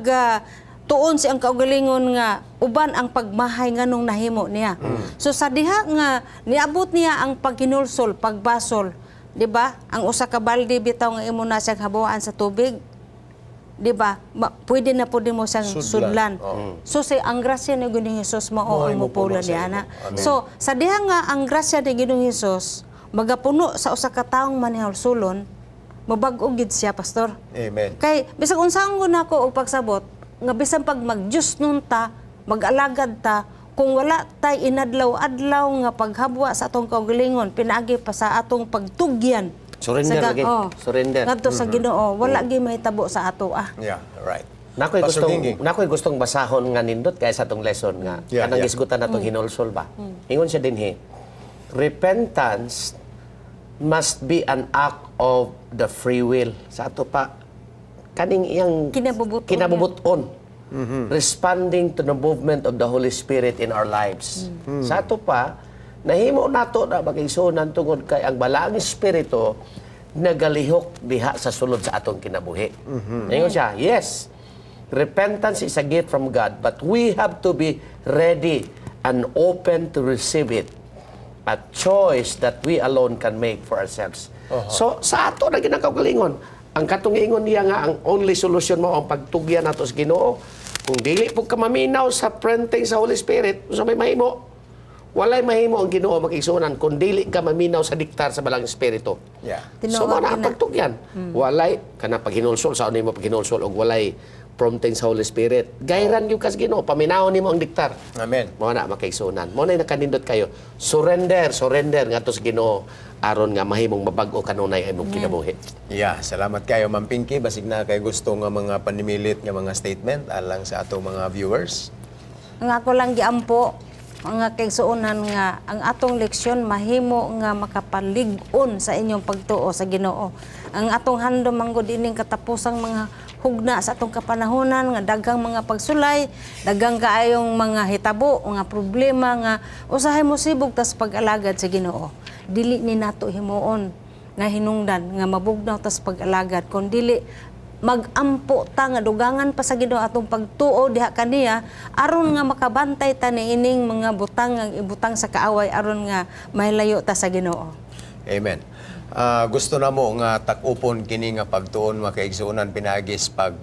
[SPEAKER 2] tuon si ang kaugalingon nga uban ang pagmahay nganong nahimo niya. So sa diha nga niabot niya ang paghinulsol, pagbasol, di ba? Ang usa ka balde bitaw nga imo na siyang habawaan sa tubig. Di ba? Pwede na pud nimo siyang
[SPEAKER 1] Sudlan.
[SPEAKER 2] sudlan.
[SPEAKER 1] Oo.
[SPEAKER 2] So say ang grasya ni Ginoong Hesus mao
[SPEAKER 1] Mao'y
[SPEAKER 2] ang
[SPEAKER 1] mopuno
[SPEAKER 2] mopulo
[SPEAKER 1] sa
[SPEAKER 2] niya
[SPEAKER 1] imo.
[SPEAKER 2] na.
[SPEAKER 1] Amen.
[SPEAKER 2] So sa diha nga ang grasya ni Ginoong Hesus magapuno sa usa ka taong manihulsulon, mabag-o gid siya, pastor.
[SPEAKER 1] Amen.
[SPEAKER 2] Kay bisag unsaon ko nako og pagsabot nga bisan pag mag-Diyos nun ta, mag-alagad ta, kung wala tay inadlaw-adlaw nga paghabwa sa atong kaugalingon, pinaagi pa sa atong pagtugyan.
[SPEAKER 3] Surrender
[SPEAKER 2] sa
[SPEAKER 3] lagi.
[SPEAKER 2] Oh,
[SPEAKER 3] Surrender.
[SPEAKER 2] Ngadto sa Ginoo, wala gyud mahitabo sa ato ah.
[SPEAKER 1] Yeah, right.
[SPEAKER 3] Nakoy
[SPEAKER 1] Pastor
[SPEAKER 3] gustong
[SPEAKER 1] Gingging.
[SPEAKER 3] nakoy gustong basahon nga nindot kay sa atong lesson nga kanang gisgutan natong hinulsol ba. Ingon siya dinhi. Repentance must be an act of the free will. Sa ato pa kaning iyang
[SPEAKER 2] Kinabubuton.
[SPEAKER 3] Kinabubuton. Responding to the movement of the Holy Spirit in our lives. Sa ato pa nahimo nato na magigsuonan tungod kay ang balaang espiritu nagalihok diha sa sulod sa atong kinabuhi. Ingon siya, yes, repentance is a gift from God, but we have to be ready and open to receive it. A choice that we alone can make for ourselves. So, sa ato na ginakaugalingon, ang katong ingon niya nga, ang only solution mo, ang pagtugyan nato sa Ginoo, kung dili po ka maminaw sa printing sa Holy Spirit, sa may mahimo, walay mahimo ang Ginoo makigsuonan kung dili ka maminaw sa diktar sa Balang Espiritu.
[SPEAKER 1] Yeah.
[SPEAKER 3] So,
[SPEAKER 2] Tinuod
[SPEAKER 3] mo na ang
[SPEAKER 2] na.
[SPEAKER 3] pagtugyan. Walay, kana paghinulsol, sa ano mo paghinulsol, og walay prompting sa Holy Spirit. Gayran yung kas Ginoo, paminawon nimo ang diktar.
[SPEAKER 1] Amen.
[SPEAKER 3] Mao na makaigsuonan. Mao na nakanindot kayo. Surrender, surrender ngadto sa Ginoo aron nga mahimong mabag-o kanunay ang imong kinabuhi.
[SPEAKER 1] Yeah, salamat kayo Ma'am Pinky. Basig na kay gusto nga mga panimilit nga mga statement alang sa atong mga viewers.
[SPEAKER 2] Ang ako lang giampo mga kaigsuonan nga ang atong leksyon mahimo nga makapalig-on sa inyong pagtuo sa Ginoo. Ang atong handom manggod ining katapusang mga hugna sa atong kapanahonan nga daghang mga pagsulay, daghang kaayong mga hitabo, mga problema nga usahay mo sibog tas pag-alagad sa Ginoo. Dili ni nato himuon nga hinungdan nga mabugnaw tas pag-alagad kun dili magampo ta nga dugangan pa sa Ginoo atong pagtuo diha kaniya aron nga makabantay ta niining mga butang nga ibutang sa kaaway aron nga mahilayo ta sa Ginoo.
[SPEAKER 1] Amen. Gusto na mo nga takupon kini nga pagtuon makaigsuonan pinaagis pag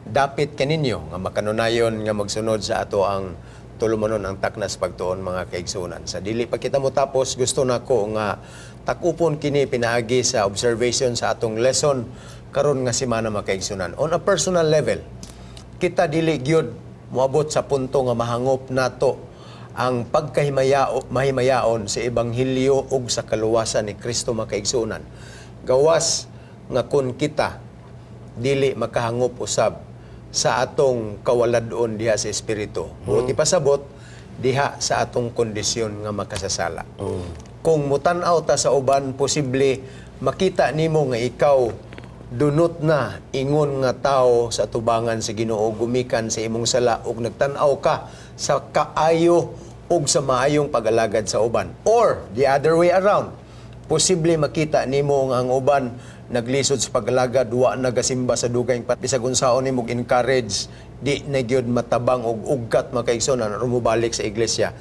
[SPEAKER 1] dapit kaninyo nga makanunayon nga magsunod sa ato ang tulumanon ang taknas pagtuon mga kaigsuonan. Sa dili pa kita mo tapos gusto nako nga takupon kini pinaagi sa observation sa atong lesson karon nga semana mga kaigsuonan. On a personal level, kita dili gyud moabot sa punto nga mahangop nato ang pagkahimayao mahimayaon sa ebanghelyo ug sa kaluwasan ni Kristo makaigsuonan. Gawas nga kun kita dili makahangop usab sa atong kawalad-on diha sa espiritu. Buot ipasabot diha sa atong kondisyon nga makasasala. Kung mutan-aw ta sa uban, posible makita nimo nga ikaw dunot na ingon nga tao sa tubangan sa Ginoo gumikan sa imong sala ug nagtan-aw ka sa kaayo ug sa maayong pag-alagad sa uban. Or the other way around, posible makita nimo nga ang uban naglisod sa pag-alagad, wa nagasimba sa dugay bisag unsaon nimo encourage di na gyud matabang og ugkat makaigsoon aron mobalik sa iglesia.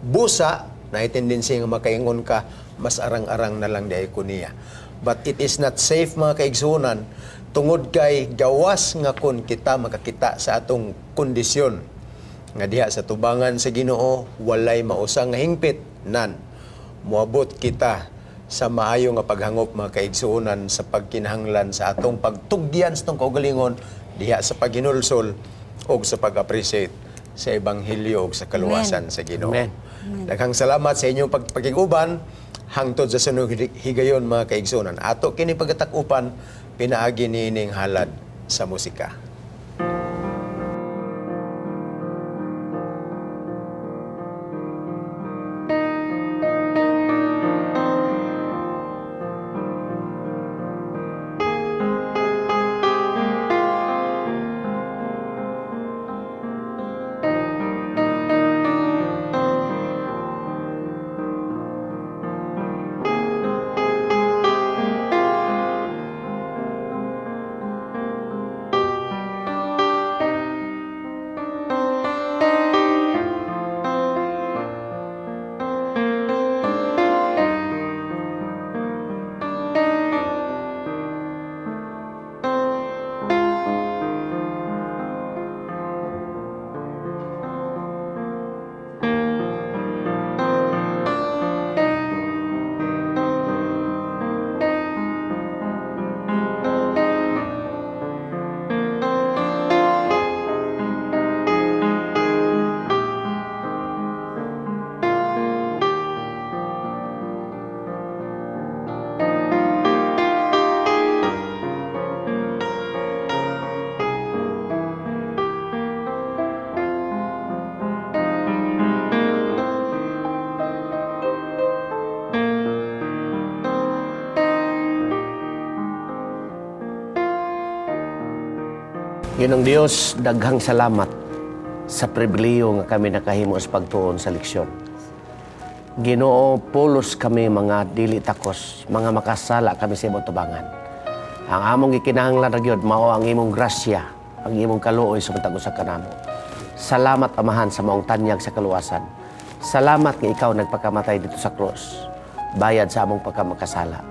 [SPEAKER 1] Busa na tendency nga makaingon ka mas arang-arang na lang di ko niya. But it is not safe mga kaigsuonan tungod kay gawas nga kun kita makakita sa atong kondisyon nga diha sa tubangan sa Ginoo walay mausang nga hingpit nan moabot kita sa maayo nga paghangop mga kaigsuonan sa pagkinahanglan sa atong pagtugyan sa atong kaugalingon diha sa paghinulsol ug sa pag-appreciate sa ebanghelyo ug sa kaluwasan sa Ginoo.
[SPEAKER 3] Amen.
[SPEAKER 1] Daghang salamat sa inyong pagpakiguban hangtod sa sunod higayon mga kaigsuonan. Ato kini pagkatakupan pinaagi niining halad sa musika.
[SPEAKER 3] Ginoong Dios, daghang salamat sa pribilehiyo nga kami nakahimo sa pagtuon sa leksyon. Ginoo, pulos kami mga dili takos, mga makasala kami sa imong tubangan. Ang among gikinahanglan ra gyud mao ang imong grasya, ang imong kaluoy sa matag usa kanamo. Salamat, Amahan, sa maong tanyag sa kaluwasan. Salamat nga ikaw nagpakamatay didto sa krus, bayad sa among pagkamakasala.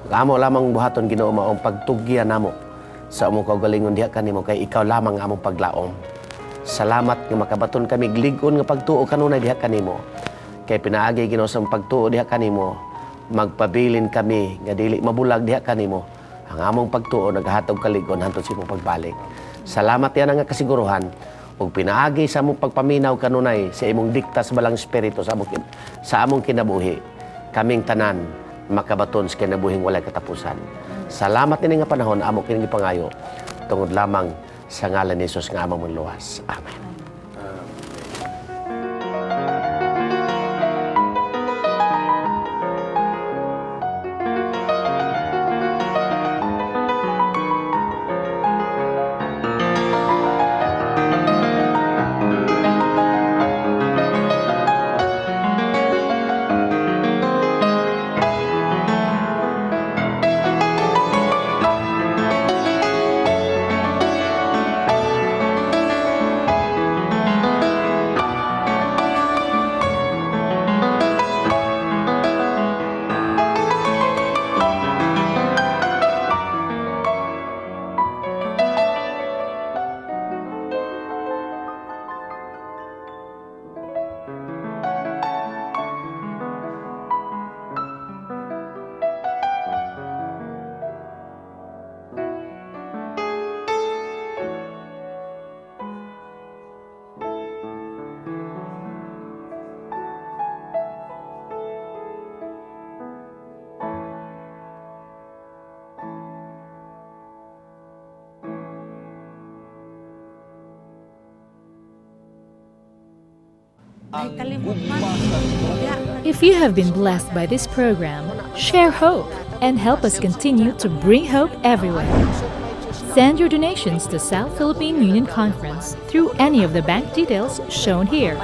[SPEAKER 3] Ug amo lamang buhaton, Ginoo, maong pagtugyan namo sa among kaugalingon diha kanimo kay ikaw lamang ang among paglaom. Salamat nga makabaton kami lig-on nga pagtuo kanunay diha kanimo. Kay pinaagi, Ginoo, sa among pagtuo diha kanimo, magpabilin kami nga dili mabulag diha kanimo. Ang among pagtuo naghatog kalig-on hantod sa imong pagbalik. Salamat yan nga kasiguruhan ug pinaagi sa among pagpaminaw kanunay sa imong dikta sa Balaang Espiritu sa among kinabuhi. Kaming tanan makabaton sa kinabuhing walay katapusan. Salamat ini nga panahon amo kini gipangayo tungod lamang sa ngalan ni Jesus nga among luwas. Amen.
[SPEAKER 2] Ay, kalimot man.
[SPEAKER 4] If you have been blessed by this program, share hope and help us continue to bring hope everywhere. Send your donations to South Philippine Union Conference through any of the bank details shown here.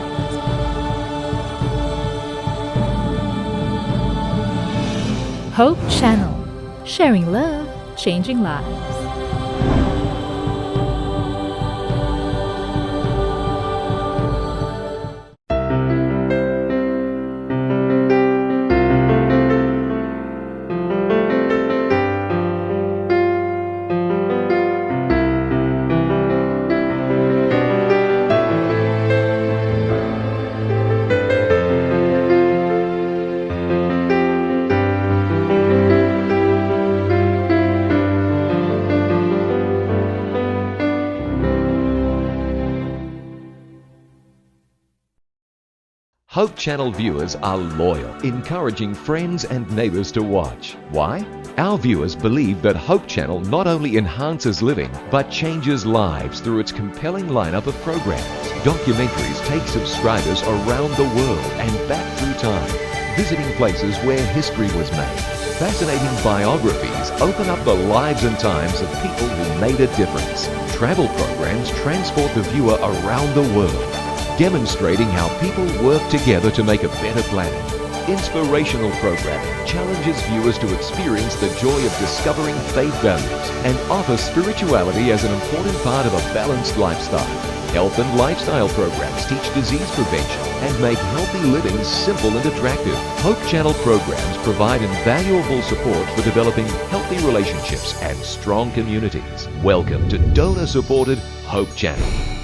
[SPEAKER 4] Hope Channel, sharing love, changing lives.
[SPEAKER 5] Hope Channel viewers are loyal, encouraging friends and neighbors to watch. Why? Our viewers believe that Hope Channel not only enhances living, but changes lives through its compelling lineup of programs. Documentaries take subscribers around the world and back through time, visiting places where history was made. Fascinating biographies open up the lives and times of people who made a difference. Travel programs transport the viewer around the world, demonstrating how people work together to make a better planet. Inspirational programming challenges viewers to experience the joy of discovering faith values and offer spirituality as an important part of a balanced lifestyle. Health and lifestyle programs teach disease prevention and make healthy living simple and attractive. Hope Channel programs provide invaluable support for developing healthy relationships and strong communities. Welcome to donor supported Hope Channel.